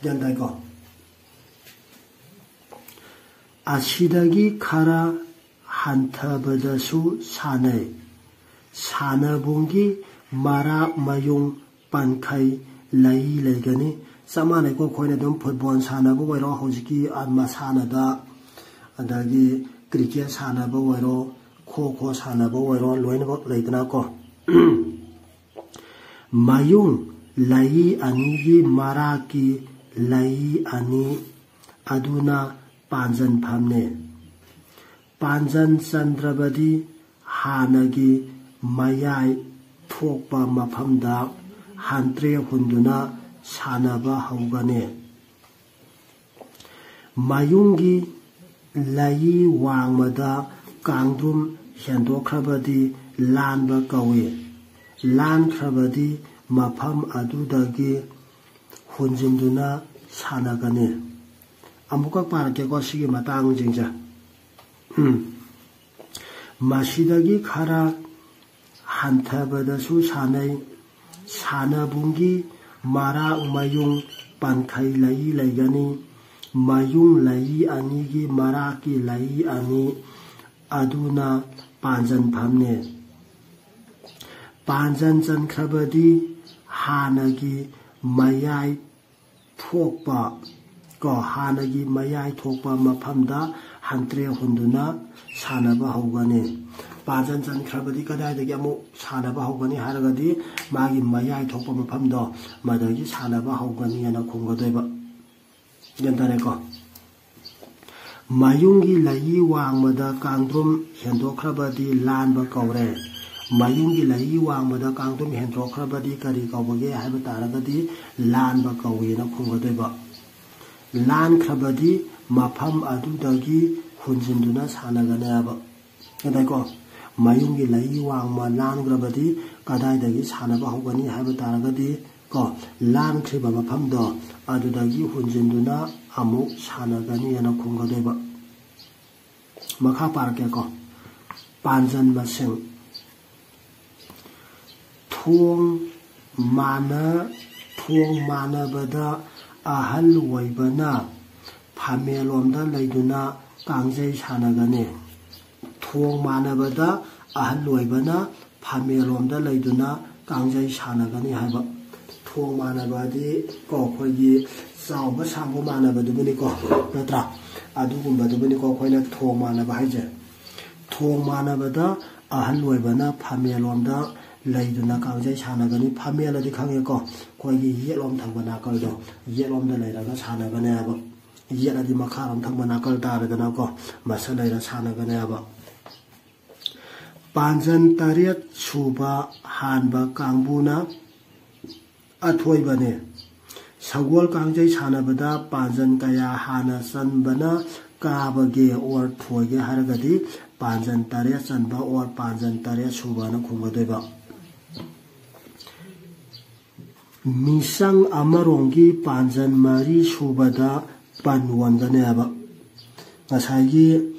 ꯒ꯭ꯌꯥꯟ ꯇꯥꯏꯀꯣ? ꯑꯁꯤꯗꯒꯤ ꯈꯔ ꯍꯟꯊꯕꯗꯁꯨ ꯁꯥꯟꯅꯩ꯫ ꯁꯥꯟꯅꯕꯨꯡꯒꯤ ꯃꯔꯥꯛ ꯃꯌꯨꯡ ꯄꯟꯈꯩ ꯂꯩ ꯂꯩꯒꯅꯤ꯫ ꯆꯞ ꯃꯥꯟꯅꯩꯀꯣ, ꯑꯩꯈꯣꯏꯅ ꯑꯗꯨꯝ ꯐꯨꯠꯕꯣꯜ ꯁꯥꯟꯅꯕ ꯑꯣꯏꯔꯣ, ꯍꯧꯖꯤꯛꯀꯤ ꯃꯁꯥꯟꯅꯗ, ꯑꯗꯒꯤ ꯀ꯭ꯔꯤꯀꯦꯠ ꯁꯥꯟꯅꯕ ꯑꯣꯏꯔꯣ, ꯈꯣ ꯈꯣ ꯁꯥꯟꯅꯕ ꯑꯣꯏꯔꯣ, ꯂꯣꯏꯅꯃꯛ ꯂꯩꯗꯅꯀꯣ꯫ ꯃꯌꯨꯡ ꯂꯩ ꯑꯅꯤꯒꯤ ꯃꯔꯥꯛꯀꯤ ꯂꯩ ꯑꯅꯤ ꯑꯗꯨꯅ ꯄꯥꯟꯖꯟꯐꯝꯅꯤ꯫ ꯄꯥꯟꯖꯟ ꯆꯟꯗ꯭ꯔꯕꯗꯤ ꯍꯥꯟꯅꯒꯤ ꯃꯌꯥꯏ ꯊꯣꯛꯄ ꯃꯐꯝꯗ ꯍꯟꯇ꯭ꯔꯦ ꯍꯨꯟꯗꯨꯅ ꯁꯥꯟꯅꯕ ꯍꯧꯒꯅꯤ꯫ ꯃꯌꯨꯡꯒꯤ ꯂꯩ ꯋꯥꯡꯃꯗ ꯀꯥꯡꯗ꯭ꯔꯨꯝ ꯍꯦꯟꯗꯣꯛꯈ꯭ꯔꯕꯗꯤ ꯂꯥꯟꯕ ꯀꯧꯏ꯫ ꯂꯥꯟꯈ꯭ꯔꯕꯗꯤ ꯃꯐꯝ ꯑꯗꯨꯗꯒꯤ ꯍꯨꯟꯖꯤꯟꯗꯨꯅ ꯁꯥꯟꯅꯒꯅꯤ꯫ ꯑꯃꯨꯛꯀ ꯄꯥꯔꯛꯀꯦꯀꯣ ꯁꯤꯒꯤ ꯃꯇꯥꯡꯁꯤꯡꯁꯦ꯫ ꯎꯝ꯫ ꯃꯁꯤꯗꯒꯤ ꯈꯔ ꯍꯟꯊꯕꯗꯁꯨ ꯁꯥꯟꯅꯩ꯫ ꯁꯥꯟꯅꯕꯨꯡꯒꯤ ꯃꯔꯥꯛ ꯃꯌꯨꯡ ꯄꯟꯈꯩ ꯂꯩꯏ ꯂꯩꯒꯅꯤ꯫ ꯃꯌꯨꯡ ꯂꯩꯏ ꯑꯅꯤꯒꯤ ꯃꯔꯥꯛꯀꯤ ꯂꯩꯏ ꯑꯅꯤ ꯑꯗꯨꯅ ꯄꯥꯟꯖꯟꯐꯝꯅꯤ꯫ ꯄꯥꯟꯖꯟ ꯆꯟꯈ꯭ꯔꯕꯗꯤ ꯍꯥꯟꯅꯒꯤ ꯃꯌꯥꯏ ꯊꯣꯛꯄ ꯀꯣ ꯍꯥꯟꯅꯒꯤ ꯃꯌꯥꯏ ꯊꯣꯛꯄ ꯃꯐꯝꯗ ꯍꯟꯇ꯭ꯔꯦ ꯍꯨꯟꯗꯨꯅ ꯁꯥꯟꯅꯕ ꯍꯧꯒꯅꯤ꯫ ꯄꯥꯟꯖꯟ ꯆꯟꯈ꯭ꯔꯕꯗꯤ ꯀꯗꯥꯏꯗꯒꯤ ꯑꯃꯨꯛ ꯁꯥꯟꯅꯕ ꯍꯧꯒꯅꯤ ꯍꯥꯏꯔꯒꯗꯤ ꯃꯥꯒꯤ ꯃꯌꯥꯏ ꯊꯣꯛꯄ ꯃꯐꯝꯗꯣ ꯃꯗꯒꯤ ꯁꯥꯟꯅꯕ ꯍꯧꯒꯅꯤ ꯍꯥꯏꯅ ꯈꯨꯝꯒꯗꯣꯏꯕ꯫ ꯒ꯭ꯌꯥꯟ ꯇꯥꯔꯦꯀꯣ? ꯃꯌꯨꯝꯒꯤ ꯂꯩꯏ ꯋꯥꯡꯃꯗ ꯀꯥꯡꯗ꯭ꯔꯨꯝ ꯍꯦꯟꯗꯣꯛꯈ꯭ꯔꯕꯗꯤ ꯂꯥꯟꯕ ꯀꯧꯔꯦ꯫ ꯃꯌꯨꯝꯒꯤ ꯂꯩꯏ ꯋꯥꯡꯃꯗ ꯀꯥꯡꯗ꯭ꯔꯨꯝ ꯍꯦꯟꯗꯣꯛꯈ꯭ꯔꯕꯗꯤ ꯀꯔꯤ ꯀꯧꯕꯒꯦ ꯍꯥꯏꯕ ꯇꯥꯔꯒꯗꯤ ꯂꯥꯟꯕ ꯀꯧꯏꯅ ꯈꯨꯝꯒꯗꯣꯏꯕ꯫ ꯂꯥꯟꯈ꯭ꯔꯕꯗꯤ ꯃꯐꯝ ꯑꯗꯨꯗꯒꯤ ꯍꯨꯟꯖꯤꯟꯗꯨꯅ ꯁꯥꯟꯅꯒꯅꯤ ꯍꯥꯏꯕ꯫ ꯀꯗꯥꯏꯀꯣ? ꯃꯌꯨꯝꯒꯤ ꯂꯩꯏ ꯋꯥꯡꯃ ꯂꯥꯟꯈ꯭ꯔꯕꯗꯤ ꯀꯗꯥꯏꯗꯒꯤ ꯁꯥꯟꯅꯕ ꯍꯧꯒꯅꯤ ꯍꯥꯏꯕ ꯇꯥꯔꯒꯗꯤ ꯀꯣ ꯂꯥꯟꯈ꯭ꯔꯤꯕ ꯃꯐꯝꯗꯣ ꯑꯗꯨꯗꯒꯤ ꯍꯨꯟꯖꯤꯟꯗꯨꯅ ꯑꯃꯨꯛ ꯁꯥꯟꯅꯒꯅꯤ ꯍꯥꯏꯅ ꯈꯨꯝꯒꯗꯣꯏꯕ꯫ ꯃꯈꯥ ꯄꯥꯔꯛꯀꯦꯀꯣ꯫ ꯄꯥꯟꯖꯟ ꯃꯁꯤꯡ꯫ ꯊꯣꯡ ꯃꯥꯟꯅ ꯊꯣꯡ ꯃꯥꯟꯅꯕꯗ ꯑꯍꯜ ꯑꯣꯏꯕꯅ ꯐꯝꯃꯦꯜꯂꯣꯝꯗ ꯂꯩꯗꯨꯅ ꯀꯥꯡꯖꯩ ꯁꯥꯟꯅꯒꯅꯤ꯫ ꯊꯣꯡ ꯃꯥꯟꯅꯕꯗ ꯑꯍꯜ ꯑꯣꯏꯕꯅ ꯐꯝꯃꯦꯜꯂꯣꯝꯗ ꯂꯩꯗꯨꯅ ꯀꯥꯡꯖꯩ ꯁꯥꯟꯅꯒꯅꯤ ꯍꯥꯏꯕ꯫ ꯊꯣꯡ ꯃꯥꯟꯅꯕꯗꯤ ꯀꯣ ꯑꯩꯈꯣꯏꯒꯤ ꯆꯥꯎꯕ ꯁꯥꯡꯕ ꯃꯥꯟꯅꯕꯗꯨꯕꯨꯅꯤꯀꯣ, ꯅꯠꯇ꯭ꯔꯥ? ꯑꯗꯨꯒꯨꯝꯕꯗꯨꯕꯨꯅꯤꯀꯣ ꯑꯩꯈꯣꯏꯅ ꯊꯣꯡ ꯃꯥꯟꯅꯕ ꯍꯥꯏꯁꯦ꯫ ꯊꯣꯡ ꯃꯥꯟꯅꯕꯗ ꯑꯍꯜ ꯑꯣꯏꯕꯅ ꯐꯝꯃꯦꯜꯂꯣꯝꯗ ꯂꯩꯗꯨꯅ ꯀꯥꯡꯖꯩ ꯁꯥꯟꯅꯒꯅꯤ꯫ ꯐꯝꯃꯦꯜꯂꯗꯤ ꯈꯪꯉꯦꯀꯣ, ꯑꯩꯈꯣꯏꯒꯤ ꯌꯦꯠꯂꯣꯝ ꯊꯪꯕ ꯅꯥꯀꯜꯗꯣ, ꯌꯦꯠꯂꯣꯝꯗ ꯂꯩꯔꯒ ꯁꯥꯟꯅꯒꯅꯤ ꯍꯥꯏꯕ꯫ ꯌꯦꯠꯂꯗꯤ ꯃꯈꯥꯔꯣꯝ ꯊꯪꯕ ꯅꯥꯀꯜ ꯇꯥꯔꯦꯗꯅꯀꯣ, ꯃꯁ ꯂꯩꯔ ꯁꯥꯟꯅꯒꯅꯤ ꯍꯥꯏꯕ꯫ ꯄꯥꯟꯖꯟ ꯇꯔꯦꯠ ꯁꯨꯕ ꯍꯥꯟꯕ ꯀꯥꯡꯕꯨꯅ ꯑꯊꯣꯏꯕꯅꯦ꯫ ꯁꯒꯣꯜ ꯀꯥꯡꯖꯩ ꯁꯥꯟꯅꯕꯗ ꯄꯥꯟꯖꯟ ꯀꯌꯥ ꯍꯥꯟꯅ ꯆꯟꯕꯅ ꯀꯥꯕꯒꯦ ꯑꯣꯔ ꯊꯣꯏꯒꯦ ꯍꯥꯏꯔꯒꯗꯤ ꯄꯥꯟꯖꯟ ꯇꯔꯦꯠ ꯆꯟꯕ ꯑꯣꯔ ꯄꯥꯟꯖꯟ ꯇꯔꯦꯠ ꯁꯨꯕꯅ ꯈꯨꯝꯒꯗꯣꯏꯕ꯫ ꯃꯤꯁꯪ ꯑꯃꯔꯣꯝꯒꯤ ꯄꯥꯟꯖꯟ ꯃꯔꯤ ꯁꯨꯕꯗ ꯄꯟ ꯑꯣꯟꯒꯅꯦꯕ꯫ ꯉꯁꯥꯏꯒꯤ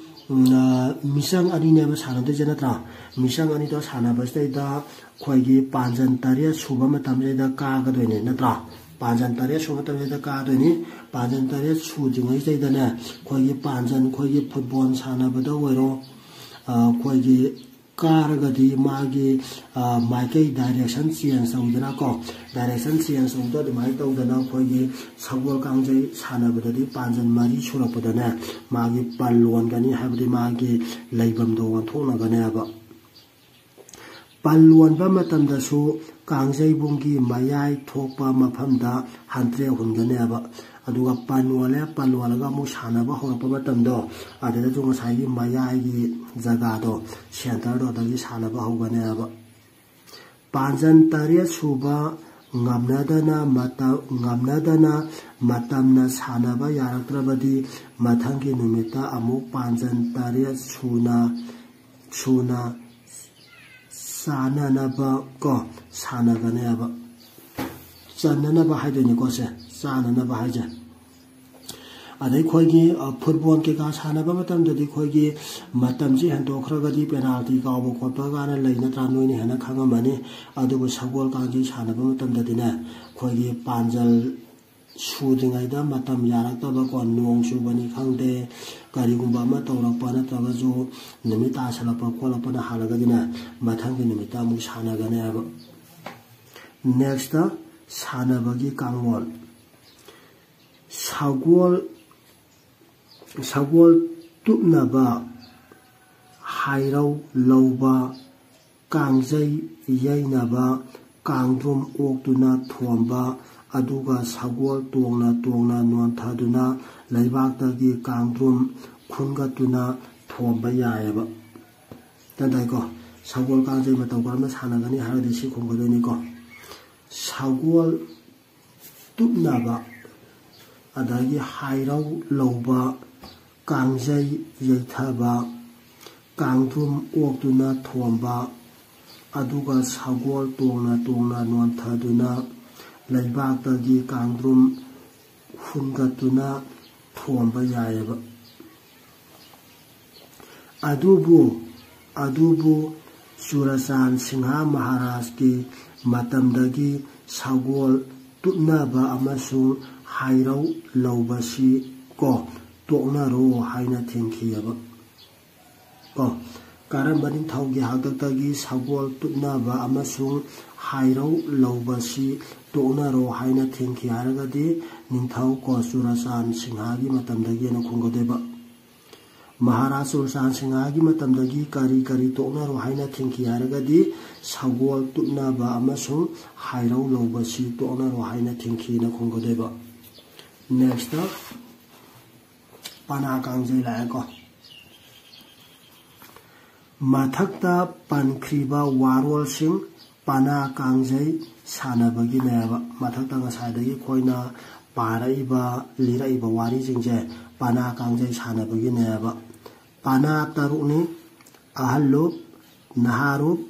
ꯎꯝ, ꯑ, ꯃꯤꯆꯪ ꯑꯅꯤꯅꯦꯕ ꯁꯥꯟꯅꯗꯣꯏꯁꯦ ꯅꯠꯇ꯭ꯔꯥ? ꯃꯤꯆꯪ ꯑꯅꯤꯗꯣ ꯁꯥꯟꯅꯕꯁꯤꯗꯩꯗ ꯑꯩꯈꯣꯏꯒꯤ ꯄꯥꯟꯖꯟ ꯇꯔꯦꯠ ꯁꯨꯕ ꯃꯇꯝꯁꯤꯗꯩꯗ ꯀꯥꯒꯗꯣꯏꯅꯦ ꯅꯠꯇ꯭ꯔꯥ? ꯄꯥꯟꯖꯟ ꯇꯔꯦꯠ ꯁꯨꯕ ꯃꯇꯝꯁꯤꯗ ꯀꯥꯗꯣꯏꯅꯤ꯫ ꯄꯥꯟꯖꯟ ꯇꯔꯦꯠ ꯁꯨꯗ꯭ꯔꯤꯉꯩꯁꯤꯗꯩꯗꯅꯦ ꯑꯩꯈꯣꯏꯒꯤ ꯄꯥꯟꯖꯟ, ꯑꯩꯈꯣꯏꯒꯤ ꯐꯨꯠꯕꯣꯜ ꯁꯥꯟꯅꯕꯗ ꯑꯣꯏꯔꯣ, ꯑ, ꯑꯩꯈꯣꯏꯒꯤ ꯀꯥꯔꯒꯗꯤ ꯃꯥꯒꯤ, ꯑ, ꯃꯥꯏꯀꯩ direction change ꯇꯧꯗꯅꯀꯣ, direction change ꯇꯧꯕꯗꯣ ꯑꯗꯨꯃꯥꯏꯅ ꯇꯧꯗꯅ ꯑꯩꯈꯣꯏꯒꯤ ꯁꯒꯣꯜ ꯀꯥꯡꯖꯩ ꯁꯥꯟꯅꯕꯗꯗꯤ ꯄꯥꯟꯖꯟ ꯃꯔꯤ ꯁꯨꯔꯛꯄꯗꯅꯦ ꯃꯥꯒꯤ ꯄꯜ ꯂꯣꯟꯒꯅꯤ, ꯍꯥꯏꯕꯗꯤ ꯃꯥꯒꯤ ꯂꯩꯐꯝꯗꯣ ꯑꯣꯟꯊꯣꯛꯅꯒꯅꯦꯕ꯫ ꯄꯜ ꯂꯣꯟꯕ ꯃꯇꯝꯗꯁꯨ ꯀꯥꯡꯖꯩꯕꯨꯡꯒꯤ ꯃꯌꯥꯏ ꯊꯣꯛꯄ ꯃꯐꯝꯗ ꯍꯟꯇ꯭ꯔꯦ ꯍꯨꯟꯒꯅꯦꯕ꯫ ꯑꯗꯨꯒ ꯄꯜ ꯂꯣꯜꯂꯦ, ꯄꯜ ꯂꯣꯜꯂꯒ ꯑꯃꯨꯛ ꯁꯥꯟꯅꯕ ꯍꯧꯔꯛꯄ ꯃꯇꯝꯗꯣ, ꯑꯗꯨꯗꯁꯨ ꯉꯁꯥꯏꯒꯤ ꯃꯌꯥꯏꯒꯤ ꯖꯒꯥꯗꯣ, centreꯗꯣ, ꯑꯗꯒꯤ ꯁꯥꯟꯅꯕ ꯍꯧꯒꯅꯦꯕ꯫ ꯄꯥꯟꯖꯟ ꯇꯔꯦꯠ ꯁꯨꯕ ꯉꯝꯅꯗꯅ ꯃꯇꯝ, ꯉꯝꯅꯗꯅ ꯃꯇꯝꯅ ꯁꯥꯟꯅꯕ ꯌꯥꯔꯛꯇ꯭ꯔꯕꯗꯤ ꯃꯊꯪꯒꯤ ꯅꯨꯃꯤꯠꯇ ꯑꯃꯨꯛ ꯄꯥꯟꯖꯟ ꯇꯔꯦꯠ ꯁꯨꯅ, ꯁꯨꯅ ꯆꯥꯅꯅꯕ ꯀꯣ, ꯁꯥꯟꯅꯒꯅꯦꯕ꯫ ꯆꯟꯅꯅꯕ ꯍꯥꯏꯗꯣꯏꯅꯤꯀꯣ ꯁꯦ, ꯆꯥꯅꯅꯕ ꯍꯥꯏꯁꯦ꯫ ꯑꯗꯩ ꯑꯩꯈꯣꯏꯒꯤ, ꯑ, ꯐꯨꯠꯕꯣꯜ ꯀꯩꯀꯥ ꯁꯥꯟꯅꯕ ꯃꯇꯝꯗꯗꯤ ꯑꯩꯈꯣꯏꯒꯤ ꯃꯇꯝꯁꯤ ꯍꯦꯟꯗꯣꯛꯈ꯭ꯔꯒꯗꯤ penalty ꯀꯥꯎꯕ ꯈꯣꯠꯄ ꯀꯥꯏꯅ ꯂꯩ ꯅꯠꯇ꯭ꯔꯥ? ꯅꯣꯏꯅ ꯍꯦꯟꯅ ꯈꯪꯉꯝꯃꯅꯤ꯫ ꯑꯗꯨꯕꯨ ꯁꯒꯣꯜ ꯀꯥꯡꯖꯩ ꯁꯥꯟꯅꯕ ꯃꯇꯝꯗꯗꯤꯅꯦ, ꯑꯩꯈꯣꯏꯒꯤ ꯄꯥꯟꯖꯜ ꯁꯨꯗ꯭ꯔꯤꯉꯩꯗ ꯃꯇꯝ ꯌꯥꯔꯛꯇꯕꯀꯣ, ꯅꯣꯡ ꯆꯨꯕꯅꯤ ꯈꯪꯗꯦ, ꯀꯔꯤꯒꯨꯝꯕ ꯑꯃ ꯇꯧꯔꯛꯄ ꯅꯠꯇ꯭ꯔꯒꯁꯨ ꯅꯨꯃꯤꯠ ꯇꯥꯁꯜꯂꯛꯄ ꯈꯣꯠꯂꯛꯄꯅ ꯍꯥꯜꯂꯒꯗꯤꯅꯦ, ꯃꯊꯪꯒꯤ ꯅꯨꯃꯤꯠꯇ ꯑꯃꯨꯛ ꯁꯥꯟꯅꯒꯅꯦꯕ꯫ Next, ꯁꯥꯟꯅꯕꯒꯤ ꯀꯥꯡꯂꯣꯟ꯫ ꯁꯒꯣꯜ, ꯁꯒꯣꯜ ꯇꯨꯞꯅꯕ, ꯍꯥꯏꯔꯧ ꯂꯧꯕ, ꯀꯥꯡꯖꯩ ꯌꯩꯅꯕ, ꯀꯥꯡꯗ꯭ꯔꯨꯝ ꯑꯣꯛꯇꯨꯅ ꯊꯣꯝꯕ, ꯑꯗꯨꯒ ꯁꯒꯣꯜ ꯇꯣꯡꯅ ꯇꯣꯡꯅ ꯅꯣꯟꯊꯗꯨꯅ ꯂꯩꯕꯥꯛꯇꯒꯤ ꯀꯥꯡꯗ꯭ꯔꯨꯝ ꯈꯨꯟꯒꯠꯇꯨꯅ ꯊꯣꯝꯕ ꯌꯥꯏꯑꯕ꯫ ꯒ꯭ꯌꯥꯟ ꯇꯥꯏꯀꯣ? ꯁꯒꯣꯜ ꯀꯥꯡꯖꯩ ꯃꯇꯧ ꯀꯔꯝꯅ ꯁꯥꯟꯅꯒꯅꯤ ꯍꯥꯏꯔꯗꯤ ꯁꯤ ꯈꯨꯝꯒꯗꯣꯏꯅꯤꯀꯣ꯫ ꯁꯒꯣꯜ ꯇꯨꯞꯅꯕ, ꯑꯗꯒꯤ ꯍꯥꯏꯔꯧ ꯂꯧꯕ, ꯀꯥꯡꯖꯩ ꯌꯩꯊꯕ, ꯀꯥꯡꯗ꯭ꯔꯨꯝ ꯑꯣꯛꯇꯨꯅ ꯊꯣꯝꯕ, ꯑꯗꯨꯒ ꯁꯒꯣꯜ ꯇꯣꯡꯅ ꯇꯣꯡꯅ ꯅꯣꯟꯊꯗꯨꯅ ꯂꯩꯕꯥꯛꯇꯒꯤ ꯀꯥꯡꯗ꯭ꯔꯨꯝ ꯍꯨꯟꯒꯠꯇꯨꯅ ꯊꯣꯝꯕ ꯌꯥꯏꯑꯕ꯫ ꯑꯗꯨꯕꯨ ꯑꯗꯨꯕꯨ ꯆꯨꯔꯆꯥꯟ ꯁꯤꯡꯍ ꯃꯍꯥꯔꯥꯖꯀꯤ ꯃꯇꯝꯗꯒꯤ ꯁꯒꯣꯜ ꯇꯨꯞꯅꯕ ꯑꯃꯁꯨꯡ ꯍꯥꯏꯔꯧ ꯂꯧꯕꯁꯤ ꯀꯣ ꯇꯣꯛꯅꯔꯣ ꯍꯥꯏꯅ ꯊꯤꯡꯈꯤꯑꯕ꯫ ꯀꯣ ꯀꯔꯝꯕ ꯅꯤꯡꯊꯧꯒꯤ ꯍꯥꯛꯇꯛꯇꯒꯤ ꯁꯒꯣꯜ ꯇꯨꯞꯅꯕ ꯑꯃꯁꯨꯡ ꯍꯥꯏꯔꯧ ꯂꯧꯕꯁꯤ ꯇꯣꯛꯅꯔꯣ ꯍꯥꯏꯅ ꯊꯤꯡꯈꯤ ꯍꯥꯏꯔꯒꯗꯤ ꯅꯤꯡꯊꯧ ꯀꯣ ꯆꯨꯔꯆꯥꯟ ꯁꯤꯡꯍꯒꯤ ꯃꯇꯝꯗꯒꯤꯅ ꯈꯨꯝꯒꯗꯣꯏꯕ꯫ ꯃꯍꯥꯔꯥꯖ ꯆꯨꯔꯆꯥꯟ ꯁꯤꯡꯍꯒꯤ ꯃꯇꯝꯗꯒꯤ ꯀꯔꯤ ꯀꯔꯤ ꯇꯣꯛꯅꯔꯣ ꯍꯥꯏꯅ ꯊꯤꯡꯈꯤ ꯍꯥꯏꯔꯒꯗꯤ ꯁꯒꯣꯜ ꯇꯨꯞꯅꯕ ꯑꯃꯁꯨꯡ ꯍꯥꯏꯔꯧ ꯂꯧꯕꯁꯤ ꯇꯣꯛꯅꯔꯣ ꯍꯥꯏꯅ ꯊꯤꯡꯈꯤꯅ ꯈꯨꯝꯒꯗꯣꯏꯕ꯫ ꯅꯦꯛꯁꯇ ꯄꯅꯥ ꯀꯥꯡꯖꯩ ꯂꯥꯛꯑꯦꯀꯣ꯫ ꯃꯊꯛꯇ ꯄꯟꯈ꯭ꯔꯤꯕ ꯋꯥꯔꯣꯜꯁꯤꯡ ꯄꯅꯥ ꯀꯥꯡꯖꯩ ꯁꯥꯟꯅꯕꯒꯤꯅꯦꯕ꯫ ꯃꯊꯛꯇ ꯉꯁꯥꯏꯗꯒꯤ ꯑꯩꯈꯣꯏꯅ ꯄꯥꯔꯛꯏꯕ, ꯂꯤꯔꯛꯏꯕ ꯋꯥꯔꯤꯁꯤꯡꯁꯦ ꯄꯅꯥ ꯀꯥꯡꯖꯩ ꯁꯥꯟꯅꯕꯒꯤꯅꯦꯕ꯫ ꯄꯅꯥ ꯇꯔꯨꯛꯅꯤ: ꯑꯍꯜꯂꯨꯞ, ꯅꯍꯥꯔꯨꯞ,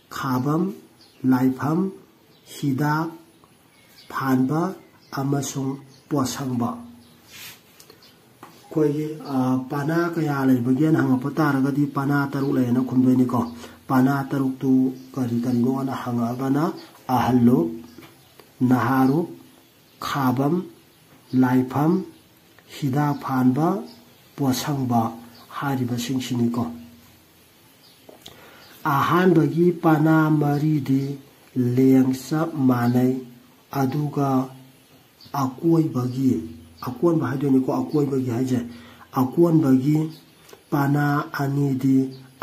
ꯈꯥꯕꯝ, ꯂꯥꯏꯐꯝ, ꯍꯤꯗꯥꯛ, ꯐꯥꯟꯕ ꯑꯃꯁꯨꯡ ꯄꯣꯠꯁꯪꯕ꯫ ꯑꯩꯈꯣꯏꯒꯤ, ꯑ, ꯄꯅꯥ ꯀꯌꯥ ꯂꯩꯕꯒꯦꯅ ꯍꯪꯉꯛꯄ ꯇꯥꯔꯒꯗꯤ ꯄꯅꯥ ꯇꯔꯨꯛ ꯂꯩꯌꯦꯅ ꯈꯨꯝꯗꯣꯏꯅꯤꯀꯣ꯫ ꯄꯅꯥ ꯇꯔꯨꯛꯇꯨ ꯀꯔꯤ ꯀꯔꯤꯅꯣꯅ ꯍꯪꯉꯛꯑꯒꯅ ꯑꯍꯜꯂꯨꯞ, ꯅꯍꯥꯔꯨꯞ, ꯈꯥꯕꯝ, ꯂꯥꯏꯐꯝ, ꯍꯤꯗꯥꯛ ꯐꯥꯟꯕ, ꯄꯣꯠꯁꯪꯕ ꯍꯥꯏꯔꯤꯕꯁꯤꯡꯁꯤꯅꯤꯀꯣ꯫ ꯑꯍꯥꯟꯕꯒꯤ ꯄꯅꯥ ꯃꯔꯤꯗꯤ ꯂꯦꯡ ꯆꯞ ꯃꯥꯟꯅꯩ, ꯑꯗꯨꯒ ꯑꯀꯣꯏꯕꯒꯤ, ꯑꯀꯣꯟꯕ ꯍꯥꯏꯗꯣꯏꯅꯤꯀꯣ, ꯑꯀꯣꯏꯕꯒꯤ ꯍꯥꯏꯁꯦ, ꯑꯀꯣꯟꯕꯒꯤ ꯄꯅꯥ ꯑꯅꯤꯗꯤ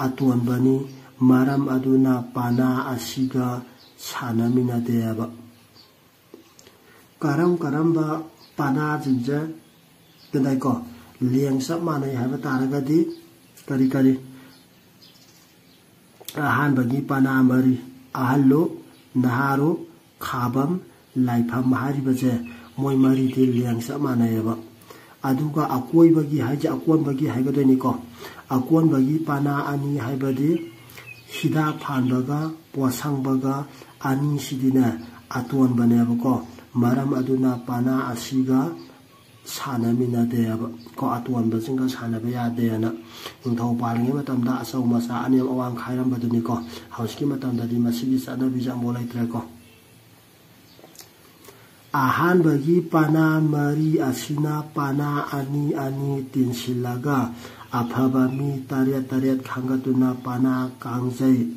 ꯑꯇꯣꯟꯕꯅꯤ, ꯃꯔꯝ ꯑꯗꯨꯅ ꯄꯅꯥ ꯑꯁꯤꯒ ꯁꯥꯟꯅꯃꯤꯟꯅꯗꯦꯕ꯫ ꯀꯔꯝ ꯀꯔꯝꯕ ꯄꯅꯥꯁꯤꯡꯁꯦ ꯀꯗꯥꯏꯀꯣ ꯂꯦꯡ ꯆꯞ ꯃꯥꯟꯅꯩ ꯍꯥꯏꯕ ꯇꯥꯔꯒꯗꯤ ꯀꯔꯤ ꯀꯔꯤ? ꯑꯍꯥꯟꯕꯒꯤ ꯄꯅꯥ ꯃꯔꯤ, ꯑꯍꯜꯂꯨꯞ, ꯅꯍꯥꯔꯨꯞ, ꯈꯥꯕꯝ, ꯂꯥꯏꯐꯝ ꯍꯥꯏꯔꯤꯕꯁꯦ ꯃꯣꯏ ꯃꯔꯤꯗꯤ ꯂꯦꯡ ꯆꯞ ꯃꯥꯟꯅꯩꯌꯦꯕ꯫ ꯑꯗꯨꯒ ꯑꯀꯣꯏꯕꯒꯤ ꯍꯥꯏꯁꯦ ꯑꯀꯣꯟꯕꯒꯤ ꯍꯥꯏꯒꯗꯣꯏꯅꯤꯀꯣ꯫ ꯑꯀꯣꯟꯕꯒꯤ ꯄꯅꯥ ꯑꯅꯤ ꯍꯥꯏꯕꯗꯤ ꯍꯤꯗꯥꯛ ꯐꯥꯟꯕꯒ ꯄꯣꯠꯁꯪꯕꯒ ꯑꯅꯤꯁꯤꯗꯤꯅꯦ ꯑꯇꯣꯟꯕꯅꯦꯕꯀꯣ꯫ ꯃꯔꯝ ꯑꯗꯨꯅ ꯄꯅꯥ ꯑꯁꯤꯒ ꯁꯥꯟꯅꯃꯤꯟꯅꯗꯦꯕ ꯀꯣ, ꯑꯇꯣꯟꯕꯁꯤꯡꯒ ꯁꯥꯟꯅꯕ ꯌꯥꯗꯦꯅ꯫ ꯅꯤꯡꯊꯧ ꯄꯥꯜꯂꯤꯉꯩ ꯃꯇꯝꯗ ꯑꯆꯧ ꯃꯆꯥ ꯑꯅꯦꯝ ꯑꯋꯥꯡ ꯈꯥꯏꯔꯝꯕꯗꯨꯅꯤꯀꯣ꯫ ꯍꯧꯖꯤꯛꯀꯤ ꯃꯇꯝꯗꯗꯤ ꯃꯁꯤꯒꯤ ꯆꯠꯅꯕꯤꯁꯦ ꯑꯃꯨꯛ ꯂꯩꯇ꯭ꯔꯦꯀꯣ꯫ ꯑꯍꯥꯟꯕꯒꯤ ꯄꯅꯥ ꯃꯔꯤ ꯑꯁꯤꯅ ꯄꯅꯥ ꯑꯅꯤ ꯑꯅꯤ ꯇꯤꯟꯁꯤꯜꯂꯒ ꯑꯐꯕ ꯃꯤ ꯇꯔꯦꯠ ꯇꯔꯦꯠ ꯈꯟꯒꯠꯇꯨꯅ ꯄꯅꯥ ꯀꯥꯡꯖꯩ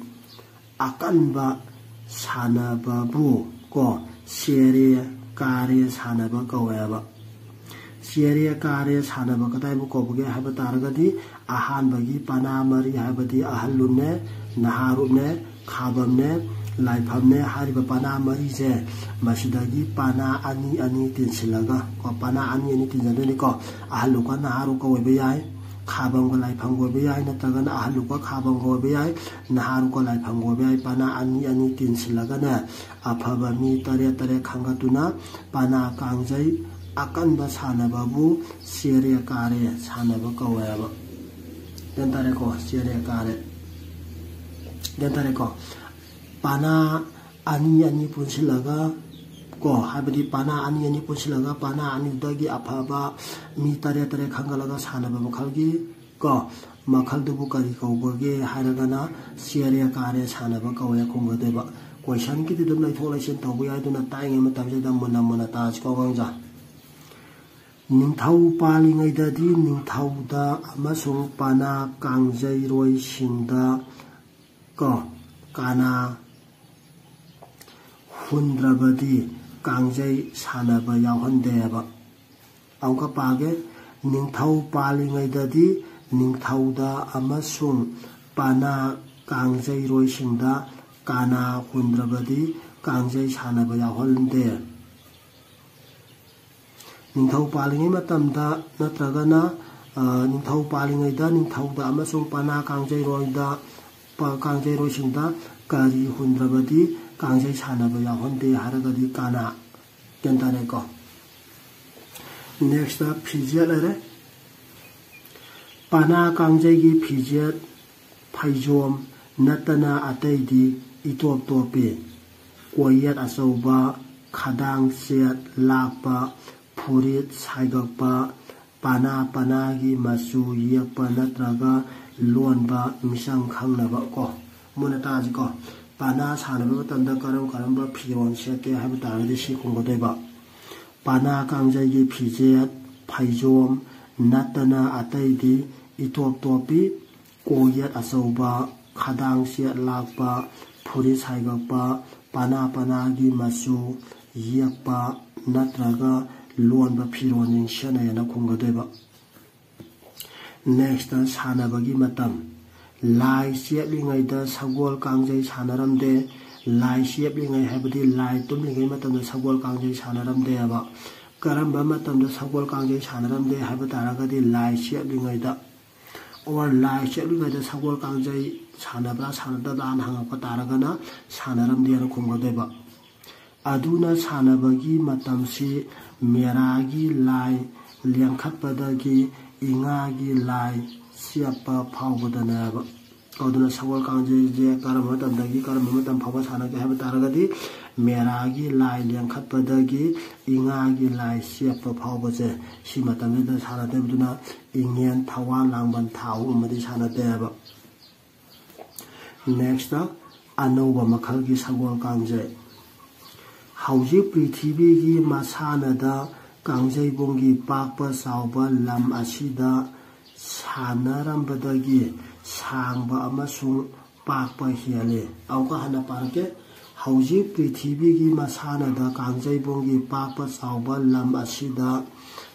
ꯑꯀꯟꯕ ꯁꯥꯟꯅꯕꯕꯨ ꯀꯣ, ꯁꯦꯔꯦ ꯀꯥꯔꯦ ꯁꯥꯟꯅꯕ ꯀꯧꯋꯦꯕ꯫ ꯁꯦꯔꯦ ꯀꯥꯔꯦ ꯁꯥꯟꯅꯕ ꯀꯗꯥꯏꯕꯨ ꯀꯧꯕꯒꯦ ꯍꯥꯏꯕ ꯇꯥꯔꯒꯗꯤ, ꯑꯍꯥꯟꯕꯒꯤ ꯄꯅꯥ ꯃꯔꯤ ꯍꯥꯏꯕꯗꯤ ꯑꯍꯜꯂꯨꯞꯅꯦ, ꯅꯍꯥꯔꯨꯞꯅꯦ, ꯈꯥꯕꯝꯅꯦ, ꯂꯥꯏꯐꯝꯅꯦ ꯍꯥꯏꯔꯤꯕ ꯄꯅꯥ ꯃꯔꯤꯁꯦ, ꯃꯁꯤꯗꯒꯤ ꯄꯅꯥ ꯑꯅꯤ ꯑꯅꯤ ꯇꯤꯟꯁꯤꯜꯂꯒ ꯀꯣ, ꯄꯅꯥ ꯑꯅꯤ ꯑꯅꯤ ꯇꯤꯟꯖꯗꯣꯏꯅꯤꯀꯣ꯫ ꯑꯍꯜꯂꯨꯞꯀ ꯅꯍꯥꯔꯨꯞꯀ ꯑꯣꯏꯕ ꯌꯥꯏ, ꯈꯥꯕꯝꯒ ꯂꯥꯏꯐꯝꯒ ꯑꯣꯏꯕ ꯌꯥꯏ, ꯅꯠꯇ꯭ꯔꯒꯅ ꯑꯍꯜꯂꯨꯞꯀ ꯈꯥꯕꯝꯒ ꯑꯣꯏꯕ ꯌꯥꯏ, ꯅꯍꯥꯔꯨꯞꯀ ꯂꯥꯏꯐꯝꯒ ꯑꯣꯏꯕ ꯌꯥꯏ꯫ ꯄꯅꯥ ꯑꯅꯤ ꯑꯅꯤ ꯇꯤꯟꯁꯤꯜꯂꯒꯅꯦ, ꯑꯐꯕ ꯃꯤ ꯇꯔꯦꯠ ꯇꯔꯦꯠ ꯈꯟꯒꯠꯇꯨꯅ ꯄꯅꯥ ꯀꯥꯡꯖꯩ ꯑꯀꯟꯕ ꯁꯥꯟꯅꯕꯕꯨ ꯁꯦꯔꯦ ꯀꯥꯔꯦ ꯁꯥꯟꯅꯕ ꯀꯧꯋꯦꯕ꯫ ꯒ꯭ꯌꯥꯟ ꯇꯥꯔꯦꯀꯣ? ꯁꯦꯔꯦ ꯀꯥꯔꯦ꯫ ꯒ꯭ꯌꯥꯟ ꯇꯥꯔꯦꯀꯣ? ꯄꯅꯥ ꯑꯅꯤ ꯑꯅꯤ ꯄꯨꯟꯁꯤꯜꯂꯒ ꯀꯣ, ꯍꯥꯏꯕꯗꯤ ꯄꯅꯥ ꯑꯅꯤ ꯑꯅꯤ ꯄꯨꯟꯁꯤꯜꯂꯒ ꯄꯅꯥ ꯑꯅꯤꯗꯨꯗꯒꯤ ꯑꯐꯕ ꯃꯤ ꯇꯔꯦꯠ ꯇꯔꯦꯠ ꯈꯟꯒꯠꯂꯒ ꯁꯥꯟꯅꯕ ꯃꯈꯜꯒꯤ ꯀꯣ, ꯃꯈꯜꯗꯨꯕꯨ ꯀꯔꯤ ꯀꯧꯕꯒꯦ ꯍꯥꯏꯔꯒꯅ ꯁꯦꯔꯦ ꯀꯥꯔꯦ ꯁꯥꯟꯅꯕ ꯀꯧꯋꯦ ꯈꯨꯝꯒꯗꯣꯏꯕ꯫ ꯀꯣꯏꯁꯟꯒꯤꯗꯤ ꯑꯗꯨꯝ ꯂꯩꯊꯣꯛ ꯂꯩꯁꯤꯟ ꯇꯧꯕ ꯌꯥꯏ, ꯑꯗꯨꯅ ꯇꯥꯛꯏꯉꯩ ꯃꯇꯝꯁꯤꯗ ꯃꯨꯟꯅ ꯃꯨꯟꯅ ꯇꯥꯁꯤꯀꯣ ꯑꯉꯥꯡꯖꯥ꯫ ꯅꯤꯡꯊꯧ ꯄꯥꯜꯂꯤꯉꯩꯗꯗꯤ ꯅꯤꯡꯊꯧꯗ ꯑꯃꯁꯨꯡ ꯄꯅꯥ ꯀꯥꯡꯖꯩꯔꯣꯏꯁꯤꯡꯗ ꯀꯣ, ꯀꯥꯅꯥ ꯍꯨꯟꯗ꯭ꯔꯕꯗꯤ ꯀꯥꯡꯖꯩ ꯁꯥꯟꯅꯕ ꯌꯥꯎꯍꯟꯗꯦꯕ꯫ ꯑꯃꯨꯛꯀ ꯄꯥꯒꯦ꯫ ꯅꯤꯡꯊꯧ ꯄꯥꯜꯂꯤꯉꯩꯗꯗꯤ ꯅꯤꯡꯊꯧꯗ ꯑꯃꯁꯨꯡ ꯄꯅꯥ ꯀꯥꯡꯖꯩꯔꯣꯏꯁꯤꯡꯗ ꯀꯥꯅꯥ ꯍꯨꯟꯗ꯭ꯔꯕꯗꯤ ꯀꯥꯡꯖꯩ ꯁꯥꯟꯅꯕ ꯌꯥꯎꯍꯟꯗꯦ꯫ ꯅꯤꯡꯊꯧ ꯄꯥꯜꯂꯤꯉꯩ ꯃꯇꯝꯗ ꯅꯠꯇ꯭ꯔꯒꯅ, ꯑ, ꯅꯤꯡꯊꯧ ꯄꯥꯜꯂꯤꯉꯩꯗ ꯅꯤꯡꯊꯧꯗ ꯑꯃꯁꯨꯡ ꯄꯅꯥ ꯀꯥꯡꯖꯩꯔꯣꯏꯗ, ꯄ-, ꯀꯥꯡꯖꯩꯔꯣꯏꯁꯤꯡꯗ ꯀꯔꯤ ꯍꯨꯟꯗ꯭ꯔꯕꯗꯤ ꯀꯥꯡꯖꯩ ꯁꯥꯟꯅꯕ ꯌꯥꯎꯍꯟꯗꯦ ꯍꯥꯏꯔꯒꯗꯤ ꯀꯥꯅꯥ꯫ ꯒ꯭ꯌꯥꯟ ꯇꯥꯔꯦꯀꯣ? Next ꯐꯤꯖꯦꯠ ꯂꯩꯔꯦ꯫ ꯄꯅꯥ ꯀꯥꯡꯖꯩꯒꯤ ꯐꯤꯖꯦꯠ ꯐꯩꯖꯣꯝ ꯅꯠꯇꯅ ꯑꯇꯩꯗꯤ ꯏꯇꯣꯞ ꯇꯣꯞꯄꯤ꯫ ꯀꯣꯌꯦꯠ ꯑꯆꯧꯕ, ꯈꯗꯥꯡ ꯁꯦꯠ ꯂꯥꯛꯄ, ꯐꯨꯔꯤꯠ ꯁꯥꯏꯒꯛꯄ, ꯄꯅꯥ ꯄꯅꯥꯒꯤ ꯃꯆꯨ ꯌꯦꯛꯄ ꯅꯠꯇ꯭ꯔꯒ ꯂꯣꯟꯕ, ꯃꯤꯁꯛ ꯈꯪꯅꯕ ꯀꯣ꯫ ꯃꯨꯟꯅ ꯇꯥꯁꯤꯀꯣ꯫ ꯄꯅꯥ ꯁꯥꯟꯅꯕ ꯃꯇꯝꯗ ꯀꯔꯝ ꯀꯔꯝꯕ ꯐꯤꯔꯣꯜ ꯁꯦꯠꯀꯦ ꯍꯥꯏꯕ ꯇꯥꯔꯒꯗꯤ ꯁꯤ ꯈꯨꯝꯒꯗꯣꯏꯕ: ꯄꯅꯥ ꯀꯥꯡꯖꯩꯒꯤ ꯐꯤꯖꯦꯠ, ꯐꯩꯖꯣꯝ ꯅꯠꯇꯅ ꯑꯇꯩꯗꯤ ꯏꯇꯣꯞ ꯇꯣꯞꯄꯤ꯫ ꯀꯣꯛꯌꯦꯠ ꯑꯆꯧꯕ, ꯈꯗꯥꯡ ꯆꯦꯠ ꯂꯥꯛꯄ, ꯐꯨꯔꯤꯠ ꯁꯥꯏꯒꯛꯄ, ꯄꯅꯥ ꯄꯅꯥꯒꯤ ꯃꯆꯨ ꯌꯦꯛꯄ ꯅꯠꯇ꯭ꯔꯒ ꯂꯣꯟꯕ ꯐꯤꯔꯣꯜꯁꯤꯡ ꯁꯦꯠꯅꯩꯌꯦꯅ ꯈꯨꯝꯒꯗꯣꯏꯕ꯫ Next, ꯁꯥꯟꯅꯕꯒꯤ ꯃꯇꯝ꯫ ꯂꯥꯏ ꯆꯦꯞꯂꯤꯉꯩꯗ ꯁꯒꯣꯜ ꯀꯥꯡꯖꯩ ꯁꯥꯟꯅꯔꯝꯗꯦ꯫ ꯂꯥꯏ ꯆꯦꯞꯂꯤꯉꯩ ꯍꯥꯏꯕꯗꯤ ꯂꯥꯏ ꯇꯨꯝꯂꯤꯉꯩ ꯃꯇꯝꯗ ꯁꯒꯣꯜ ꯀꯥꯡꯖꯩ ꯁꯥꯟꯅꯔꯝꯗꯦ ꯍꯥꯏꯕ꯫ ꯀꯔꯝꯕ ꯃꯇꯝꯗ ꯁꯒꯣꯜ ꯀꯥꯡꯖꯩ ꯁꯥꯟꯅꯔꯝꯗꯦ ꯍꯥꯏꯕ ꯇꯥꯔꯒꯗꯤ ꯂꯥꯏ ꯆꯦꯞꯂꯤꯉꯩꯗ꯫ Or ꯂꯥꯏ ꯆꯦꯞꯂꯤꯉꯩꯗ ꯁꯒꯣꯜ ꯀꯥꯡꯖꯩ ꯁꯥꯟꯅꯕ꯭ꯔꯥ ꯁꯥꯟꯅꯗꯕ꯭ꯔꯥꯅ ꯍꯪꯉꯛꯄ ꯇꯥꯔꯒꯅ ꯁꯥꯟꯅꯔꯝꯗꯦꯅ ꯈꯨꯝꯒꯗꯣꯏꯕ꯫ ꯑꯗꯨꯅ ꯁꯥꯟꯅꯕꯒꯤ ꯃꯇꯝꯁꯤ ꯃꯦꯔꯥꯒꯤ ꯂꯥꯏ ꯂꯦꯡꯈꯠꯄꯗꯒꯤ ꯏꯉꯥꯒꯤ ꯂꯥꯏ ꯆꯦꯞꯄ ꯐꯥꯎꯕꯗꯅꯦꯕ꯫ ꯑꯗꯨꯅ ꯁꯒꯣꯜ ꯀꯥꯡꯖꯩꯁꯦ ꯀꯔꯝꯕ ꯃꯇꯝꯗꯒꯤ ꯀꯔꯝꯕ ꯃꯇꯝ ꯐꯥꯎꯕ ꯁꯥꯟꯅꯒꯦ ꯍꯥꯏꯕ ꯇꯥꯔꯒꯗꯤ, ꯃꯦꯔꯥꯒꯤ ꯂꯥꯏ ꯂꯦꯡꯈꯠꯄꯗꯒꯤ ꯏꯉꯥꯒꯤ ꯂꯥꯏ ꯆꯦꯞꯄ ꯐꯥꯎꯕꯁꯦ ꯁꯤ ꯃꯇꯝꯁꯤꯗ ꯁꯥꯟꯅꯗꯣꯏꯕꯗꯨꯅ ꯏꯉꯦꯟ, ꯊꯧꯋꯥꯟ, ꯂꯥꯡꯕꯟ, ꯊꯥ ꯑꯍꯨꯝ ꯑꯃꯗꯤ ꯁꯥꯟꯅꯗꯦ ꯍꯥꯏꯕ꯫ Next, ꯑꯅꯧꯕ ꯃꯈꯜꯒꯤ ꯁꯒꯣꯜ ꯀꯥꯡꯖꯩ꯫ ꯍꯧꯖꯤꯛ ꯄ꯭ꯔꯤꯊꯤꯕꯤꯒꯤ ꯃꯁꯥꯟꯅꯗ ꯀꯥꯡꯖꯩꯕꯨꯡꯒꯤ ꯄꯥꯛꯄ ꯆꯥꯎꯕ ꯂꯝ ꯑꯁꯤꯗ ꯁꯥꯟꯅꯔꯝꯕꯗꯒꯤ ꯁꯥꯡꯕ ꯑꯃꯁꯨꯡ ꯄꯥꯛꯄ ꯍꯦꯜꯂꯤ꯫ ꯑꯃꯨꯛꯀ ꯍꯟꯅ ꯄꯥꯔꯛꯀꯦ꯫ ꯍꯧꯖꯤꯛ ꯄ꯭ꯔꯤꯊꯤꯕꯤꯒꯤ ꯃꯁꯥꯟꯅꯗ ꯀꯥꯡꯖꯩꯕꯨꯡꯒꯤ ꯄꯥꯛꯄ ꯆꯥꯎꯕ ꯂꯝ ꯑꯁꯤꯗ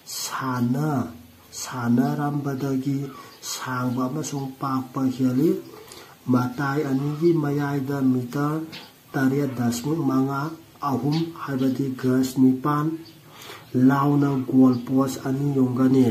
ꯁꯥꯟꯅ ꯁꯥꯟꯅꯔꯝꯕꯗꯒꯤ ꯁꯥꯡꯕ ꯑꯃꯁꯨꯡ ꯄꯥꯛꯄ ꯍꯦꯜꯂꯤ꯫ ꯃꯇꯥꯏ ꯑꯅꯤꯒꯤ ꯃꯌꯥꯏꯗ ꯃꯤꯇꯔ ꯇꯔꯦꯠ ꯗꯁꯃꯤꯛ ꯃꯉꯥ ꯑꯍꯨꯝ, ꯍꯥꯏꯕꯗꯤ ꯒꯖ ꯅꯤꯄꯥꯟ, ꯂꯥꯎꯅ ꯒꯣꯜ ꯄꯣꯁ ꯑꯅꯤ ꯌꯨꯡꯒꯅꯤ꯫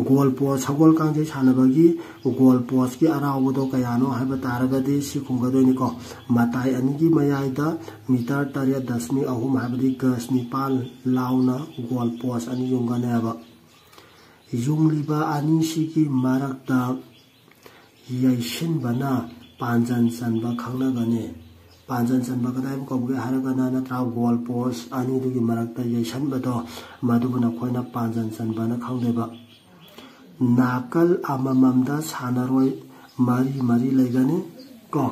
ꯒꯣꯜ ꯄꯣꯁ, ꯁꯒꯣꯜ ꯀꯥꯡꯖꯩ ꯁꯥꯟꯅꯕꯒꯤ ꯒꯣꯜ ꯄꯣꯁꯀꯤ ꯑꯔꯥꯎꯕꯗꯣ ꯀꯌꯥꯅꯣ ꯍꯥꯏꯕ ꯇꯥꯔꯒꯗꯤ ꯁꯤ ꯈꯨꯝꯒꯗꯣꯏꯅꯤꯀꯣ꯫ ꯃꯇꯥꯏ ꯑꯅꯤꯒꯤ ꯃꯌꯥꯏꯗ ꯃꯤꯇꯔ ꯇꯔꯦꯠ ꯗꯁꯃꯤꯛ ꯑꯍꯨꯝ, ꯍꯥꯏꯕꯗꯤ ꯒꯖ ꯅꯤꯄꯥꯟ, ꯂꯥꯎꯅ ꯒꯣꯜ ꯄꯣꯁ ꯑꯅꯤ ꯌꯨꯡꯒꯅꯦꯕ꯫ ꯌꯨꯡꯂꯤꯕ ꯑꯅꯤꯁꯤꯒꯤ ꯃꯔꯛꯇ ꯌꯩꯁꯤꯟꯕꯅ ꯄꯥꯟꯖꯟ ꯆꯟꯕ ꯈꯪꯅꯒꯅꯤ꯫ ꯄꯥꯟꯖꯟ ꯆꯟꯕ ꯀꯗꯥꯏꯕꯨ ꯀꯧꯕꯒꯦ ꯍꯥꯏꯔꯒꯅ, ꯅꯠꯇ꯭ꯔꯥ, ꯒꯣꯜ ꯄꯣꯁ ꯑꯅꯤꯗꯨꯒꯤ ꯃꯔꯛꯇ ꯌꯩꯁꯟꯕꯗꯣ, ꯃꯗꯨꯕꯨ ꯅꯈꯣꯏꯅ ꯄꯥꯟꯖꯟ ꯆꯟꯕꯅ ꯈꯪꯗꯣꯏꯕ꯫ ꯅꯥꯀꯜ ꯑꯃꯃꯝꯗ ꯁꯥꯟꯅꯔꯣꯏ ꯃꯔꯤ ꯃꯔꯤ ꯂꯩꯒꯅꯤ ꯀꯣ꯫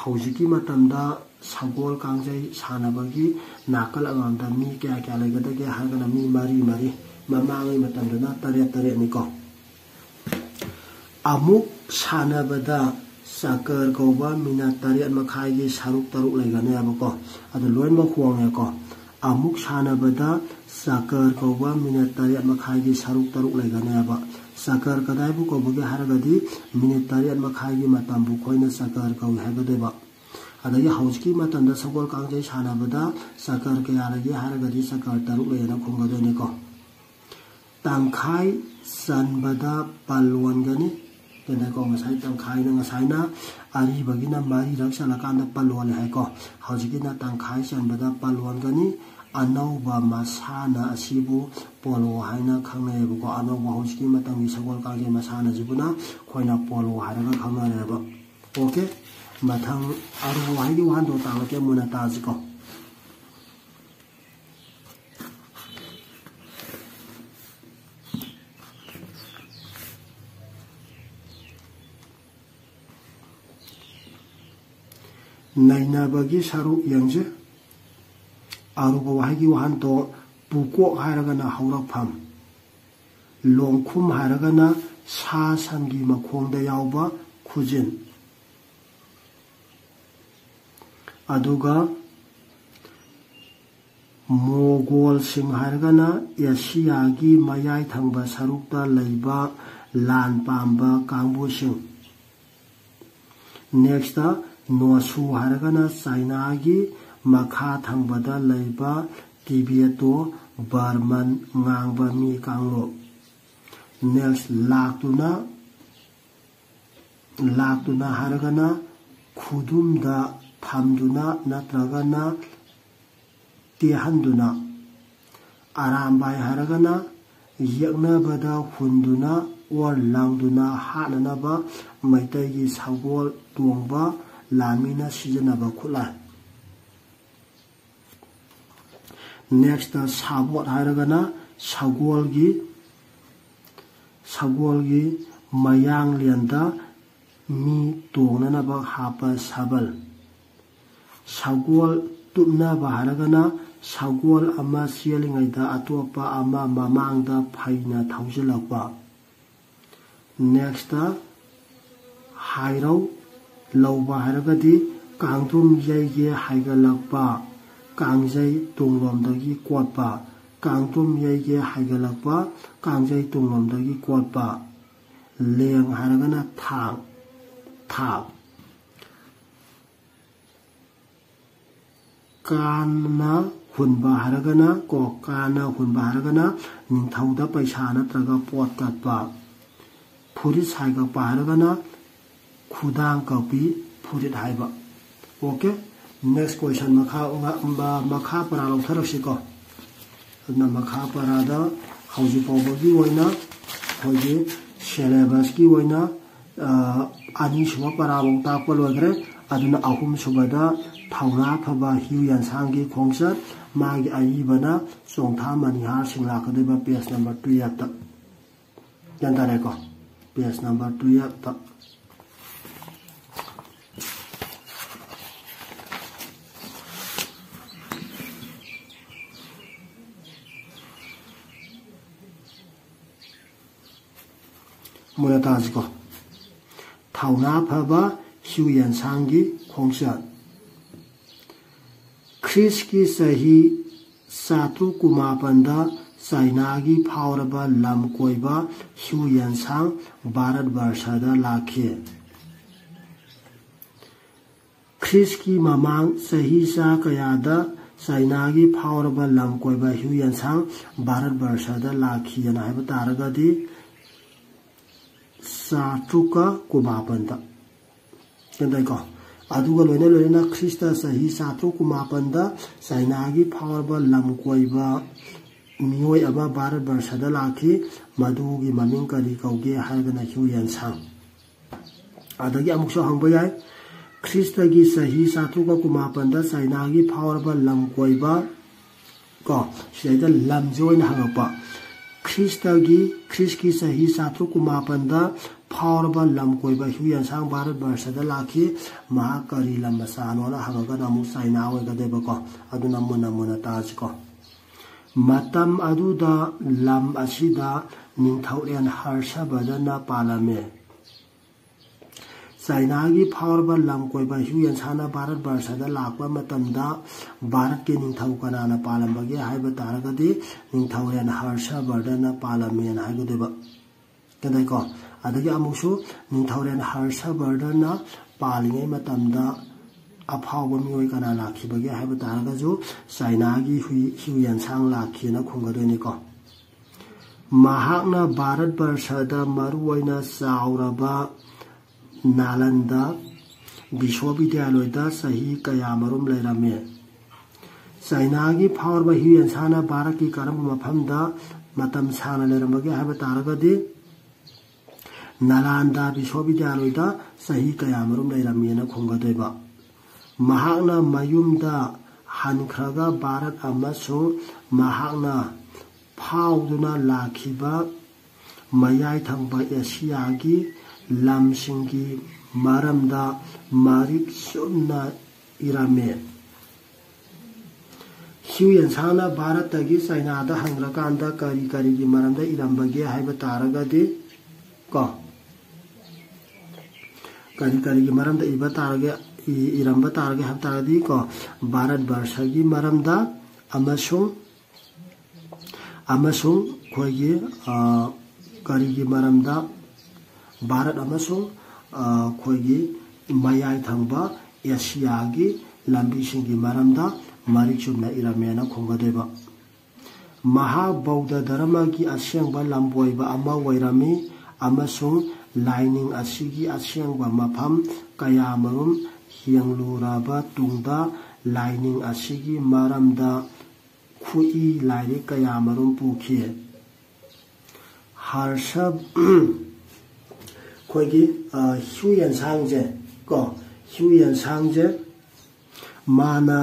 ꯍꯧꯖꯤꯛꯀꯤ ꯃꯇꯝꯗ ꯁꯒꯣꯜ ꯀꯥꯡꯖꯩ ꯁꯥꯟꯅꯕꯒꯤ ꯅꯥꯀꯜ ꯑꯃꯃꯝꯗ ꯃꯤ ꯀꯌꯥ ꯀꯌꯥ ꯂꯩꯒꯗꯒꯦ ꯍꯥꯏꯔꯒꯅ ꯃꯤ ꯃꯔꯤ ꯃꯔꯤ, ꯃꯃꯥꯡꯉꯩ ꯃꯇꯝꯗꯅ ꯇꯔꯦꯠ ꯇꯔꯦꯠꯅꯤꯀꯣ꯫ ꯑꯃꯨꯛ ꯁꯥꯟꯅꯕꯗ ꯆꯀꯔ ꯀꯧꯕ ꯃꯤꯅꯠ ꯇꯔꯦꯠ ꯃꯈꯥꯏꯒꯤ ꯁꯔꯨꯛ ꯇꯔꯨꯛ ꯂꯩꯒꯅꯦꯕꯀꯣ꯫ ꯑꯗꯨ ꯂꯣꯏꯅꯃꯛ ꯍꯣꯡꯉꯦꯀꯣ꯫ ꯑꯃꯨꯛ ꯁꯥꯟꯅꯕꯗ ꯆꯀꯔ ꯀꯧꯕ ꯃꯤꯅꯠ ꯇꯔꯦꯠ ꯃꯈꯥꯏꯒꯤ ꯁꯔꯨꯛ ꯇꯔꯨꯛ ꯂꯩꯒꯅꯦꯕ꯫ ꯆꯀꯔ ꯀꯗꯥꯏꯕꯨ ꯀꯧꯕꯒꯦ ꯍꯥꯏꯔꯒꯗꯤ, ꯃꯤꯅꯤꯠ ꯇꯔꯦꯠ ꯃꯈꯥꯏꯒꯤ ꯃꯇꯝꯕꯨ ꯑꯩꯈꯣꯏꯅ ꯆꯀꯔ ꯀꯧꯏ ꯍꯥꯏꯒꯗꯣꯏꯕ꯫ ꯑꯗꯒꯤ ꯍꯧꯖꯤꯛꯀꯤ ꯃꯇꯝꯗ ꯁꯒꯣꯜ ꯀꯥꯡꯖꯩ ꯁꯥꯟꯅꯕꯗ ꯆꯀꯔ ꯀꯌꯥ ꯂꯩꯒꯦ ꯍꯥꯏꯔꯒꯗꯤ, ꯆꯀꯔ ꯇꯔꯨꯛ ꯂꯩꯌꯦꯅ ꯈꯨꯝꯒꯗꯣꯏꯅꯤꯀꯣ꯫ ꯇꯪꯈꯥꯏ ꯆꯟꯕꯗ ꯄꯜ ꯑꯣꯟꯒꯅꯤ꯫ ꯀꯩꯅꯣꯀꯣ, ꯉꯁꯥꯏ ꯇꯪꯈꯥꯏꯅ, ꯉꯁꯥꯏꯅ ꯑꯔꯤꯕꯒꯤꯅ ꯃꯔꯤꯔꯛ ꯆꯜꯂꯀꯥꯟꯗ ꯄꯜ ꯑꯣꯜꯂꯦ ꯍꯥꯏꯀꯣ꯫ ꯍꯧꯖꯤꯛꯀꯤꯅ ꯇꯪꯈꯥꯏ ꯆꯟꯕꯗ ꯄꯜ ꯑꯣꯟꯒꯅꯤ꯫ ꯑꯅꯧꯕ ꯃꯁꯥꯟꯅ ꯑꯁꯤꯕꯨ ꯄꯣꯂꯣ ꯍꯥꯏꯅ ꯈꯪꯅꯩꯌꯦꯕꯀꯣ꯫ ꯑꯅꯧꯕ ꯍꯧꯖꯤꯛꯀꯤ ꯃꯇꯝꯒꯤ ꯁꯒꯣꯜ ꯀꯥꯡꯖꯩ ꯃꯁꯥꯟꯅꯁꯤꯕꯨꯅ ꯑꯩꯈꯣꯏꯅ ꯄꯣꯂꯣ ꯍꯥꯏꯔꯒ ꯈꯪꯅꯔꯦꯕ꯫ ꯑꯣꯀꯦ, ꯃꯊꯪ ꯑꯔꯨꯕ ꯋꯥꯍꯩꯒꯤ ꯋꯥꯍꯟꯊꯣꯛ ꯇꯥꯛꯂꯛꯀꯦ, ꯃꯨꯟꯅ ꯇꯥꯁꯤꯀꯣ꯫ ꯅꯩꯅꯕꯒꯤ ꯁꯔꯨꯛ ꯌꯦꯡꯁꯦ꯫ ꯑꯔꯨꯕ ꯋꯥꯍꯩꯒꯤ ꯋꯥꯍꯟꯊꯣꯛ: ꯄꯨꯀꯣꯛ ꯍꯥꯏꯔꯒꯅ ꯍꯧꯔꯛꯐꯝ, ꯂꯣꯡꯈꯨꯝ ꯍꯥꯏꯔꯒꯅ ꯁꯥ ꯁꯟꯒꯤ ꯃꯈꯣꯡꯗ ꯌꯥꯎꯕ ꯈꯨꯖꯤꯟ꯫ ꯑꯗꯨꯒ ꯃꯣꯒꯣꯜꯁꯤꯡ ꯍꯥꯏꯔꯒꯅ ꯑꯦꯁꯤꯌꯥꯒꯤ ꯃꯌꯥꯏ ꯊꯪꯕ ꯁꯔꯨꯛꯇ ꯂꯩꯕ ꯂꯥꯟ ꯄꯥꯝꯕ ꯀꯥꯡꯕꯨꯁꯤꯡ꯫ ꯅꯦꯛꯁꯇ ꯅꯣꯁꯨ ꯍꯥꯏꯔꯒꯅ ꯆꯥꯏꯅꯥꯒꯤ ꯃꯈꯥ ꯊꯪꯕꯗ ꯂꯩꯕ ꯇꯤꯕꯦꯇꯣ ꯕꯔꯃꯟ ꯉꯥꯡꯕ ꯃꯤ ꯀꯥꯡꯂꯨꯞ꯫ ꯅꯦꯛꯁ, ꯂꯥꯛꯇꯨꯅ, ꯂꯥꯛꯇꯨꯅ ꯍꯥꯏꯔꯒꯅ ꯈꯨꯗꯨꯝꯗ ꯊꯝꯗꯨꯅ ꯅꯠꯇ꯭ꯔꯒꯅ ꯇꯦꯛꯍꯟꯗꯨꯅ꯫ ꯑꯔꯥꯝꯕꯥꯏ ꯍꯥꯏꯔꯒꯅ ꯌꯦꯛꯅꯕꯗ ꯍꯨꯟꯗꯨꯅ ꯑꯣꯔ ꯂꯪꯗꯨꯅ ꯍꯥꯠꯅꯅꯕ ꯃꯩꯇꯩꯒꯤ ꯁꯒꯣꯜ ꯇꯣꯡꯕ ꯂꯥꯟꯃꯤꯅ ꯁꯤꯖꯤꯟꯅꯕ ꯈꯨꯠꯂꯥꯏ꯫ Next, ꯁꯥꯕꯣꯠ ꯍꯥꯏꯔꯒꯅ ꯁꯒꯣꯜꯒꯤ ꯁꯒꯣꯜꯒꯤ ꯃꯌꯥꯡꯂꯦꯟꯗ ꯃꯤ ꯇꯣꯡꯅꯅꯕ ꯍꯥꯞꯄ ꯁꯥꯕꯜ꯫ ꯁꯒꯣꯜ ꯇꯨꯞꯅꯕ ꯍꯥꯏꯔꯒꯅ ꯁꯒꯣꯜ ꯑꯃ ꯆꯦꯜꯂꯤꯉꯩꯗ ꯑꯇꯣꯞꯄ ꯑꯃ ꯃꯃꯥꯡꯗ ꯐꯩꯅ ꯊꯧꯖꯤꯜꯂꯛꯄ꯫ Next, ꯍꯥꯏꯔꯧ ꯂꯧꯕ ꯍꯥꯏꯔꯒꯗꯤ ꯀꯥꯡꯗ꯭ꯔꯨꯝ ꯌꯩꯒꯦ ꯍꯥꯏꯒꯠꯂꯛꯄ, ꯀꯥꯡꯖꯩ ꯇꯨꯡꯂꯣꯝꯗꯒꯤ ꯀꯣꯠꯄ꯫ ꯀꯥꯡꯗ꯭ꯔꯨꯝ ꯌꯩꯒꯦ ꯍꯥꯏꯒꯠꯂꯛꯄ, ꯀꯥꯡꯖꯩ ꯇꯨꯡꯂꯣꯝꯗꯒꯤ ꯀꯣꯠꯄ꯫ ꯂꯦꯡ ꯍꯥꯏꯔꯒꯅ ꯊꯥꯡ, ꯊꯥꯡ꯫ ꯀꯥꯅ ꯍꯨꯟꯕ ꯍꯥꯏꯔꯒꯅ, ꯀꯣ, ꯀꯥꯅ ꯍꯨꯟꯕ ꯍꯥꯏꯔꯒꯅ ꯅꯤꯡꯊꯧꯗ ꯄꯩꯁꯥ ꯅꯠꯇ꯭ꯔꯒ ꯄꯣꯠ ꯀꯠꯄ꯫ ꯐꯨꯔꯤꯠ ꯁꯥꯏꯒꯛꯄ ꯍꯥꯏꯔꯒꯅ ꯈꯨꯗꯥꯡ ꯀꯛꯄꯤ ꯐꯨꯔꯤꯠ ꯍꯥꯏꯕ꯫ Okay, next question, ꯃꯈꯥ, ꯃꯈꯥ ꯄꯔꯥ ꯂꯧꯊꯔꯛꯁꯤꯀꯣ꯫ ꯑꯗꯨꯅ ꯃꯈꯥ ꯄꯔꯥꯗ ꯍꯧꯖꯤꯛ ꯐꯥꯎꯕꯒꯤ ꯑꯣꯏꯅ ꯑꯩꯈꯣꯏꯒꯤ syllabusꯀꯤ ꯑꯣꯏꯅ, ꯑ, ꯑꯅꯤꯁꯨꯕ ꯄꯔꯥꯐꯧ ꯇꯥꯛꯄ ꯂꯣꯏꯈ꯭ꯔꯦ꯫ ꯑꯗꯨꯅ ꯑꯍꯨꯝꯁꯨꯕꯗ ꯊꯧꯅꯥ ꯐꯕ ꯍꯤꯌꯨ ꯌꯦꯟꯁꯥꯡꯒꯤ ꯈꯣꯡꯆꯠ, ꯃꯥꯒꯤ ꯑꯏꯕꯅ ꯆꯣꯡꯊꯥ ꯃꯅꯤꯍꯥꯔ ꯁꯤꯡ ꯂꯥꯛꯀꯗꯣꯏꯕ page number twelveꯇ꯫ ꯒ꯭ꯌꯥꯟ ꯇꯥꯔꯦꯀꯣ? Page number twelveꯇ꯫ ꯃꯨꯟꯅ ꯇꯥꯁꯤꯀꯣ꯫ ꯊꯧꯅꯥ ꯐꯕ ꯍꯤꯌꯨ ꯌꯦꯟꯁꯥꯡꯒꯤ ꯈꯣꯡꯆꯠ꯫ ꯈ꯭ꯔꯤꯁꯀꯤ ꯆꯍꯤ ꯆꯥꯇ꯭ꯔꯨꯛ ꯀꯨꯟꯃꯥꯄꯟꯗ ꯆꯥꯏꯅꯥꯒꯤ ꯐꯥꯎꯔꯕ ꯂꯝ ꯀꯣꯏꯕ ꯍꯤꯌꯨ ꯌꯦꯟꯁꯥꯡ ꯚꯥꯔꯠ ꯕꯔꯁꯗ ꯂꯥꯛꯈꯤ꯫ ꯈ꯭ꯔꯤꯁꯀꯤ ꯃꯃꯥꯡ ꯆꯍꯤ ꯆꯥ ꯀꯌꯥꯗ ꯆꯥꯏꯅꯥꯒꯤ ꯐꯥꯎꯔꯕ ꯂꯝ ꯀꯣꯏꯕ ꯍꯤꯌꯨ ꯌꯦꯟꯁꯥꯡ ꯚꯥꯔꯠ ꯕꯔꯁꯗ ꯂꯥꯛꯈꯤꯑꯅ ꯍꯥꯏꯕ ꯇꯥꯔꯒꯗꯤ, ꯆꯥꯇ꯭ꯔꯨꯛꯀ ꯀꯨꯟꯃꯥꯄꯟꯗ꯫ ꯒ꯭ꯌꯥꯟ ꯇꯥꯏꯀꯣ? ꯑꯗꯨꯒ ꯂꯣꯏꯅ ꯂꯣꯏꯅꯅ ꯈ꯭ꯔꯤꯁꯇ ꯆꯍꯤ ꯆꯥꯇ꯭ꯔꯨꯛ ꯀꯨꯟꯃꯥꯄꯟꯗ ꯆꯥꯏꯅꯥꯒꯤ ꯐꯥꯎꯔꯕ ꯂꯝ ꯀꯣꯏꯕ ꯃꯤꯑꯣꯏ ꯑꯃ ꯚꯥꯔꯠ ꯕꯔꯁꯗ ꯂꯥꯛꯈꯤ꯫ ꯃꯗꯨꯒꯤ ꯃꯃꯤꯡ ꯀꯔꯤ ꯀꯧꯒꯦ ꯍꯥꯏꯔꯒꯅ ꯍꯤꯌꯨ ꯌꯦꯟꯁꯥꯡ꯫ ꯑꯗꯒꯤ ꯑꯃꯨꯛꯁꯨ ꯍꯪꯕ ꯌꯥꯏ, ꯈ꯭ꯔꯤꯁꯇꯒꯤ ꯆꯍꯤ ꯆꯥꯇ꯭ꯔꯨꯛꯀ ꯀꯨꯟꯃꯥꯄꯟꯗ ꯆꯥꯏꯅꯥꯒꯤ ꯐꯥꯎꯔꯕ ꯂꯝ ꯀꯣꯏꯕ, ꯀꯣ, ꯁꯤꯗꯩꯗ ꯂꯝꯁꯦ ꯑꯣꯏꯅ ꯍꯪꯉꯛꯄ꯫ ꯈ꯭ꯔꯤꯁꯇꯒꯤ, ꯈ꯭ꯔꯤꯁꯀꯤ ꯆꯍꯤ ꯆꯥꯇ꯭ꯔꯨꯛ ꯀꯨꯟꯃꯥꯄꯟꯗ ꯐꯥꯎꯔꯕ ꯂꯝ ꯀꯣꯏꯕ ꯍ꯭ꯌꯨ ꯌꯦꯟꯁꯥꯡ ꯚꯥꯔꯠ ꯕꯔꯁꯗ ꯂꯥꯛꯈꯤ꯫ ꯃꯍꯥꯛ ꯀꯔꯤ ꯂꯝ ꯃꯆꯥꯅꯣꯅ ꯍꯪꯉꯒꯅ ꯑꯃꯨꯛ ꯆꯥꯏꯅꯥ ꯑꯣꯏꯒꯗꯣꯏꯕꯀꯣ꯫ ꯑꯗꯨꯅ ꯃꯨꯟꯅ ꯃꯨꯟꯅ ꯇꯥꯁꯤꯀꯣ꯫ ꯃꯇꯝ ꯑꯗꯨꯗ ꯂꯝ ꯑꯁꯤꯗ ꯅꯤꯡꯊꯧꯔꯦꯜ ꯍꯔꯁꯕꯔꯙꯟꯅ ꯄꯥꯜꯂꯝꯃꯤ꯫ ꯆꯥꯏꯅꯥꯒꯤ ꯐꯥꯎꯔꯕ ꯂꯝ ꯀꯣꯏꯕ ꯍ꯭ꯌꯨ ꯌꯦꯟꯁꯥꯡꯅ ꯚꯥꯔꯠ ꯕꯔꯁꯗ ꯂꯥꯛꯄ ꯃꯇꯝꯗ ꯚꯥꯔꯠꯀꯤ ꯅꯤꯡꯊꯧ ꯀꯅꯥꯅ ꯄꯥꯜꯂꯝꯕꯒꯦ ꯍꯥꯏꯕ ꯇꯥꯔꯒꯗꯤ ꯅꯤꯡꯊꯧꯔꯦꯜ ꯍꯔꯁꯕꯔꯙꯟꯅ ꯄꯥꯜꯂꯝꯃꯦꯅ ꯍꯥꯏꯒꯗꯣꯏꯕ꯫ ꯀꯗꯥꯏꯀꯣ? ꯑꯗꯒꯤ ꯑꯃꯨꯛꯁꯨ ꯅꯤꯡꯊꯧꯔꯦꯜ ꯍꯔꯁꯕꯔꯙꯟꯅ ꯄꯥꯜꯂꯤꯉꯩ ꯃꯇꯝꯗ ꯑꯐꯥꯎꯕ ꯃꯤꯑꯣꯏ ꯀꯅꯥ ꯂꯥꯛꯈꯤꯕꯒꯦ ꯍꯥꯏꯕ ꯇꯥꯔꯒꯁꯨ ꯆꯥꯏꯅꯥꯒꯤ ꯍꯨꯏ ꯍ꯭ꯌꯨ ꯌꯦꯟꯁꯥꯡ ꯂꯥꯛꯈꯤꯅ ꯈꯨꯝꯒꯗꯣꯏꯅꯤꯀꯣ꯫ ꯃꯍꯥꯛꯅ ꯚꯥꯔꯠ ꯕꯔꯁꯗ ꯃꯔꯨꯑꯣꯏꯅ ꯆꯥꯎꯔꯕ ꯅꯥꯂꯟꯗ ꯕꯤꯁ꯭ꯋꯕꯤꯗ꯭ꯌꯥꯂꯣꯏꯗ ꯆꯍꯤ ꯀꯌꯥꯃꯔꯨꯝ ꯂꯩꯔꯝꯃꯤ꯫ ꯆꯥꯏꯅꯥꯒꯤ ꯐꯥꯎꯔꯕ ꯍ꯭ꯌꯨ ꯌꯦꯟꯁꯥꯡꯅ ꯚꯥꯔꯠꯀꯤ ꯀꯔꯝꯕ ꯃꯐꯝꯗ ꯃꯇꯝ ꯁꯥꯡꯅ ꯂꯩꯔꯝꯕꯒꯦ ꯍꯥꯏꯕ ꯇꯥꯔꯒꯗꯤ ꯅꯥꯂꯟꯗ ꯕꯤꯁ꯭ꯋꯕꯤꯗ꯭ꯌꯥꯂꯣꯏꯗ ꯆꯍꯤ ꯀꯌꯥꯃꯔꯨꯝ ꯂꯩꯔꯝꯃꯤꯅ ꯈꯨꯝꯒꯗꯣꯏꯕ꯫ ꯃꯍꯥꯛꯅ ꯃꯌꯨꯝꯗ ꯍꯟꯈ꯭ꯔꯒ ꯚꯥꯔꯠ ꯑꯃꯁꯨꯡ ꯃꯍꯥꯛꯅ ꯐꯥꯎꯗꯨꯅ ꯂꯥꯛꯈꯤꯕ ꯃꯌꯥꯏ ꯊꯪꯕ ꯑꯦꯁꯤꯌꯥꯒꯤ ꯂꯝꯁꯤꯡꯒꯤ ꯃꯔꯝꯗ ꯃꯔꯤꯛ ꯆꯨꯝꯅ ꯏꯔꯝꯃꯤ꯫ ꯍ꯭ꯌꯨ ꯌꯦꯟꯁꯥꯡꯅ ꯚꯥꯔꯠꯇꯒꯤ ꯆꯥꯏꯅꯥꯗ ꯍꯟꯈ꯭ꯔꯀꯥꯟꯗ ꯀꯔꯤ ꯀꯔꯤꯒꯤ ꯃꯔꯝꯗ ꯏꯔꯝꯕꯒꯦ ꯍꯥꯏꯕ ꯇꯥꯔꯒꯗꯤ ꯀꯣ, ꯀꯔꯤ ꯀꯔꯤꯒꯤ ꯃꯔꯝꯗ ꯏꯕ ꯇꯥꯔꯒꯦ, ꯏ-, ꯏꯔꯝꯕ ꯇꯥꯔꯒꯦ ꯍꯥꯏꯕ ꯇꯥꯔꯒꯗꯤ ꯀꯣ, ꯚꯥꯔꯠ ꯕꯔꯁꯒꯤ ꯃꯔꯝꯗ ꯑꯃꯁꯨꯡ, ꯑꯃꯁꯨꯡ ꯑꯩꯈꯣꯏꯒꯤ, ꯑ, ꯀꯔꯤꯒꯤ ꯃꯔꯝꯗ ꯚꯥꯔꯠ ꯑꯃꯁꯨꯡ, ꯑ, ꯑꯩꯈꯣꯏꯒꯤ ꯃꯌꯥꯏ ꯊꯪꯕ ꯑꯦꯁꯤꯌꯥꯒꯤ ꯂꯝꯕꯤꯁꯤꯡꯒꯤ ꯃꯔꯝꯗ ꯃꯔꯤꯛ ꯆꯨꯝꯅ ꯏꯔꯝꯃꯦꯅ ꯈꯨꯝꯒꯗꯣꯏꯕ꯫ ꯃꯍꯥꯛ ꯕꯧꯙ ꯙꯔꯃꯒꯤ ꯑꯁꯦꯡꯕ ꯂꯝꯕꯣꯏꯕ ꯑꯃ ꯑꯣꯏꯔꯝꯃꯤ ꯑꯃꯁꯨꯡ ꯂꯥꯏꯅꯤꯡ ꯑꯁꯤꯒꯤ ꯑꯁꯦꯡꯕ ꯃꯐꯝ ꯀꯌꯥꯃꯔꯨꯝ ꯌꯦꯡꯂꯨꯔꯕ ꯇꯨꯡꯗ ꯂꯥꯏꯅꯤꯡ ꯑꯁꯤꯒꯤ ꯃꯔꯝꯗ ꯈꯨꯏ ꯂꯥꯏꯔꯤꯛ ꯀꯌꯥꯃꯔꯨꯝ ꯄꯨꯈꯤ꯫ ꯍꯔꯁ-, ꯑꯩꯈꯣꯏꯒꯤ, ꯑ, ꯍ꯭ꯌꯨ ꯌꯦꯟꯁꯥꯡꯁꯦ ꯀꯣ, ꯍ꯭ꯌꯨ ꯌꯦꯟꯁꯥꯡꯁꯦ ꯃꯥꯅ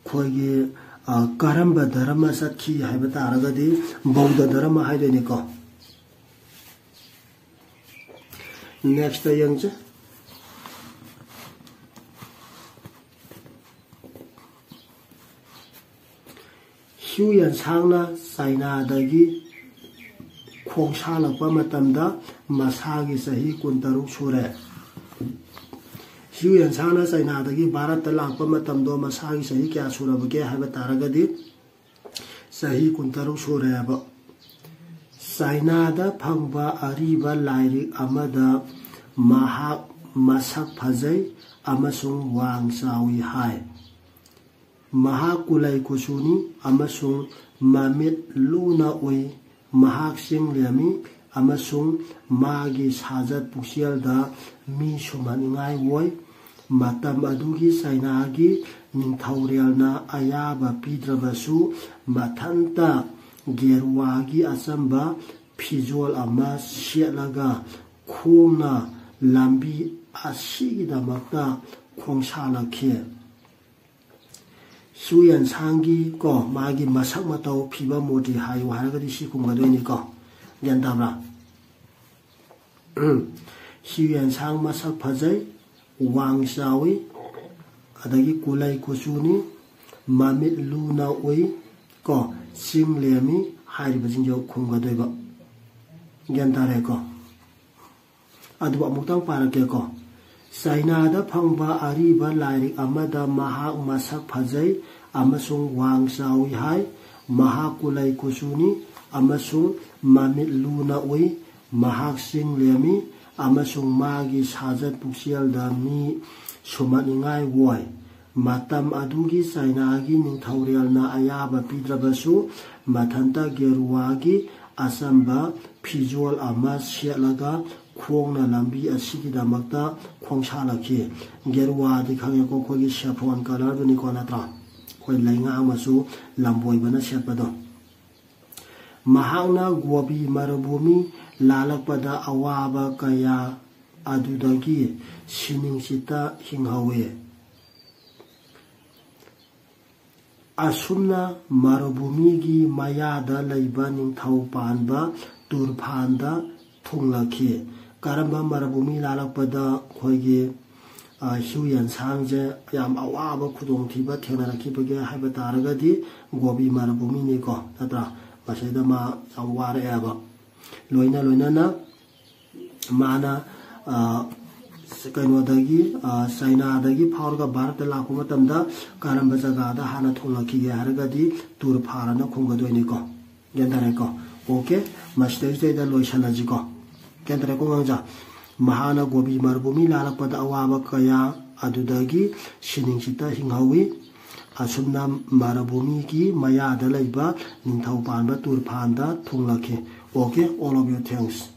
ꯑꯩꯈꯣꯏꯒꯤ, ꯑ, ꯀꯔꯝꯕ ꯙꯔꯃ ꯆꯠꯈꯤ ꯍꯥꯏꯕ ꯇꯥꯔꯒꯗꯤ ꯕꯧꯗ ꯙꯔꯃ ꯍꯥꯏꯗꯣꯏꯅꯤꯀꯣ꯫ Next ꯌꯦꯡꯁꯦ꯫ ꯍ꯭ꯌꯨ ꯌꯦꯟꯁꯥꯡꯅ ꯆꯥꯏꯅꯥꯗꯒꯤ ꯈꯣꯡꯁꯥꯜꯂꯛꯄ ꯃꯇꯝꯗ ꯃꯁꯥꯒꯤ ꯆꯍꯤ ꯀꯨꯟꯇꯔꯨꯛ ꯁꯨꯔꯦ꯫ ꯍ꯭ꯌꯨ ꯌꯦꯟꯁꯥꯡꯅ ꯆꯥꯏꯅꯥꯗꯒꯤ ꯚꯥꯔꯠꯇ ꯂꯥꯛꯄ ꯃꯇꯝꯗꯣ ꯃꯁꯥꯒꯤ ꯆꯍꯤ ꯀꯌꯥ ꯁꯨꯔꯕꯒꯦ ꯍꯥꯏꯕ ꯇꯥꯔꯒꯗꯤ ꯆꯍꯤ ꯀꯨꯟꯇꯔꯨꯛ ꯁꯨꯔꯦꯕ꯫ ꯆꯥꯏꯅꯥꯗ ꯐꯪꯕ ꯑꯔꯤꯕ ꯂꯥꯏꯔꯤꯛ ꯑꯃꯗ ꯃꯍꯥꯛ ꯃꯁꯛ ꯐꯖꯩ ꯑꯃꯁꯨꯡ ꯋꯥꯡ ꯆꯥꯎꯏ ꯍꯥꯏ꯫ ꯃꯍꯥꯛ ꯀꯨꯂꯩ ꯀꯨꯆꯨꯅꯤ ꯑꯃꯁꯨꯡ ꯃꯃꯤꯠ ꯂꯨꯅ ꯎꯏ꯫ ꯃꯍꯥꯛ ꯆꯤꯡ ꯂꯦꯝꯃꯤ ꯑꯃꯁꯨꯡ ꯃꯥꯒꯤ ꯁꯥꯖꯠ ꯄꯨꯛꯆꯦꯜꯗ ꯃꯤ ꯁꯨꯝꯍꯠꯅꯤꯡꯉꯥꯏ ꯑꯣꯏ꯫ ꯃꯇꯝ ꯑꯗꯨꯒꯤ ꯆꯥꯏꯅꯥꯒꯤ ꯅꯤꯡꯊꯧꯔꯦꯜꯅ ꯑꯌꯥꯕ ꯄꯤꯗ꯭ꯔꯕꯁꯨ, ꯃꯊꯟꯇ ꯒꯦꯔꯨꯋꯥꯒꯤ ꯑꯆꯝꯕ ꯐꯤꯖꯣꯜ ꯑꯃ ꯁꯦꯠꯂꯒ ꯈꯣꯡꯅ ꯂꯝꯕꯤ ꯑꯁꯤꯒꯤꯗꯃꯛꯇ ꯈꯣꯡꯁꯥꯜꯂꯛꯈꯤ꯫ ꯍ꯭ꯌꯨ ꯌꯦꯟꯁꯥꯡꯒꯤ ꯀꯣ, ꯃꯥꯒꯤ ꯃꯁꯛ ꯃꯇꯧ, ꯐꯤꯕꯝ ꯃꯨꯔꯇꯤ ꯍꯥꯏꯌꯨ ꯍꯥꯏꯔꯒꯗꯤ ꯁꯤ ꯈꯨꯝꯒꯗꯣꯏꯅꯤꯀꯣ꯫ ꯒ꯭ꯌꯥꯟ ꯇꯥꯕ꯭ꯔꯥ? ꯍ꯭ꯌꯨ ꯌꯦꯟꯁꯥꯡ ꯃꯁꯛ ꯐꯖꯩ, ꯋꯥꯡ ꯆꯥꯎꯏ, ꯑꯗꯒꯤ ꯀꯨꯂꯩ ꯀꯨꯆꯨꯅꯤ, ꯃꯃꯤꯠ ꯂꯨꯅ ꯎꯏ ꯀꯣ, ꯆꯤꯡ ꯂꯦꯝꯃꯤ ꯍꯥꯏꯔꯤꯕꯁꯤꯡꯁꯦ ꯈꯨꯝꯒꯗꯣꯏꯕ꯫ ꯒ꯭ꯌꯥꯟ ꯇꯥꯔꯦꯀꯣ? ꯑꯗꯨ ꯑꯃꯨꯛꯇꯪ ꯄꯥꯔꯛꯀꯦꯀꯣ꯫ ꯆꯥꯏꯅꯥꯗ ꯐꯪꯕ ꯑꯔꯤꯕ ꯂꯥꯏꯔꯤꯛ ꯑꯃꯗ ꯃꯍꯥꯛ ꯃꯁꯛ ꯐꯖꯩ ꯑꯃꯁꯨꯡ ꯋꯥꯡ ꯆꯥꯎꯏ ꯍꯥꯏ꯫ ꯃꯍꯥꯛ ꯀꯨꯂꯩ ꯀꯨꯆꯨꯅꯤ ꯑꯃꯁꯨꯡ ꯃꯃꯤꯠ ꯂꯨꯅ ꯎꯏ꯫ ꯃꯍꯥꯛ ꯆꯤꯡ ꯂꯦꯝꯃꯤ ꯑꯃꯁꯨꯡ ꯃꯥꯒꯤ ꯁꯥꯖꯠ ꯄꯨꯛꯆꯦꯜꯗ ꯃꯤ ꯁꯨꯝꯍꯠꯅꯤꯡꯉꯥꯏ ꯑꯣꯏ꯫ ꯃꯇꯝ ꯑꯗꯨꯒꯤ ꯆꯥꯏꯅꯥꯒꯤ ꯅꯤꯡꯊꯧꯔꯦꯜꯅ ꯑꯌꯥꯕ ꯄꯤꯗ꯭ꯔꯕꯁꯨ, ꯃꯊꯟꯇ ꯒꯦꯔꯨꯋꯥꯒꯤ ꯑꯆꯝꯕ ꯐꯤꯖꯣꯜ ꯑꯃ ꯁꯦꯠꯂꯒ ꯈꯣꯡꯅ ꯂꯝꯕꯤ ꯑꯁꯤꯒꯤꯗꯃꯛꯇ ꯈꯣꯡꯁꯥꯜꯂꯛꯈꯤ꯫ ꯒꯦꯔꯨꯋꯥꯗꯤ ꯈꯪꯉꯦꯀꯣ, ꯑꯩꯈꯣꯏꯒꯤ saffron colourꯗꯨꯅꯤꯀꯣ, ꯅꯠꯇ꯭ꯔꯥ? ꯑꯩꯈꯣꯏ ꯂꯩꯉꯥꯡ ꯃꯆꯨ, ꯂꯝꯕꯣꯏꯕꯅ ꯁꯦꯠꯄꯗꯣ꯫ ꯃꯍꯥꯛꯅ ꯒꯣꯕꯤ ꯃꯔꯨꯚꯨꯃꯤ ꯂꯥꯜꯂꯛꯄꯗ ꯑꯋꯥꯕ ꯀꯌꯥ ꯑꯗꯨꯗꯒꯤ ꯁꯤꯅꯤꯡꯆꯤꯠꯇ ꯍꯤꯡꯍꯧꯋꯤ꯫ ꯑꯁꯨꯝꯅ ꯃꯔꯨꯚꯨꯃꯤꯒꯤ ꯃꯌꯥꯗ ꯂꯩꯕ ꯅꯤꯡꯊꯧ ꯄꯥꯟꯕ ꯇꯨꯔꯐꯥꯟꯗ ꯊꯨꯡꯂꯛꯈꯤ꯫ ꯀꯔꯝꯕ ꯃꯔꯨꯚꯨꯃꯤ ꯂꯥꯜꯂꯛꯄꯗ ꯑꯩꯈꯣꯏꯒꯤ, ꯑ, ꯍ꯭ꯌꯨ ꯌꯦꯟꯁꯥꯡꯁꯦ ꯌꯥꯝ ꯑꯋꯥꯕ ꯈꯨꯗꯣꯡꯊꯤꯕ ꯊꯦꯡꯅꯔꯛꯈꯤꯕꯒꯦ ꯍꯥꯏꯕ ꯇꯥꯔꯒꯗꯤ ꯒꯣꯕꯤ ꯃꯔꯨꯚꯨꯃꯤꯅꯤꯀꯣ, ꯅꯠꯇ꯭ꯔꯥ? ꯃꯁꯤꯗ ꯃꯥ ꯌꯥꯝ ꯋꯥꯔꯛꯑꯦꯕ꯫ ꯂꯣꯏꯅ ꯂꯣꯏꯅꯅ ꯃꯥꯅ, ꯑ, ꯀꯩꯅꯣꯗꯒꯤ, ꯑ, ꯆꯩꯅꯥꯗꯒꯤ ꯐꯥꯎꯔꯒ ꯚꯥꯔꯠꯇ ꯂꯥꯛꯄ ꯃꯇꯝꯗ ꯀꯔꯝꯕ ꯖꯒꯥꯗ ꯍꯥꯟꯅ ꯊꯣꯛꯂꯛꯈꯤꯒꯦ ꯍꯥꯏꯔꯒꯗꯤ ꯇꯨꯔꯐꯥꯟ ꯑꯅ ꯈꯨꯝꯒꯗꯣꯏꯅꯤꯀꯣ꯫ ꯒ꯭ꯌꯥꯟ ꯇꯥꯔꯦꯀꯣ? ꯑꯣꯀꯦ, ꯃꯁꯤꯗꯩꯁꯤꯗꯩꯗ ꯂꯣꯏꯁꯜꯂꯁꯤꯀꯣ꯫ ꯒ꯭ꯌꯥꯟ ꯇꯥꯔꯦꯀꯣ ꯑꯉꯥꯡꯁꯥ? ꯃꯍꯥꯛꯅ ꯒꯣꯕꯤ ꯃꯔꯨꯚꯨꯃꯤ ꯂꯥꯜꯂꯛꯄꯗ ꯑꯋꯥꯕ ꯀꯌꯥ, ꯑꯗꯨꯗꯒꯤ ꯁꯤꯅꯤꯡꯆꯤꯠꯇ ꯍꯤꯡꯍꯧꯋꯤ꯫ ꯑꯁꯨꯝꯅ ꯃꯔꯨꯚꯨꯃꯤꯒꯤ ꯃꯌꯥꯗ ꯂꯩꯕ ꯅꯤꯡꯊꯧ ꯄꯥꯟꯕ ꯇꯨꯔꯐꯥꯟꯗ ꯊꯨꯡꯂꯛꯈꯤ꯫ Okay, all of you, thanks.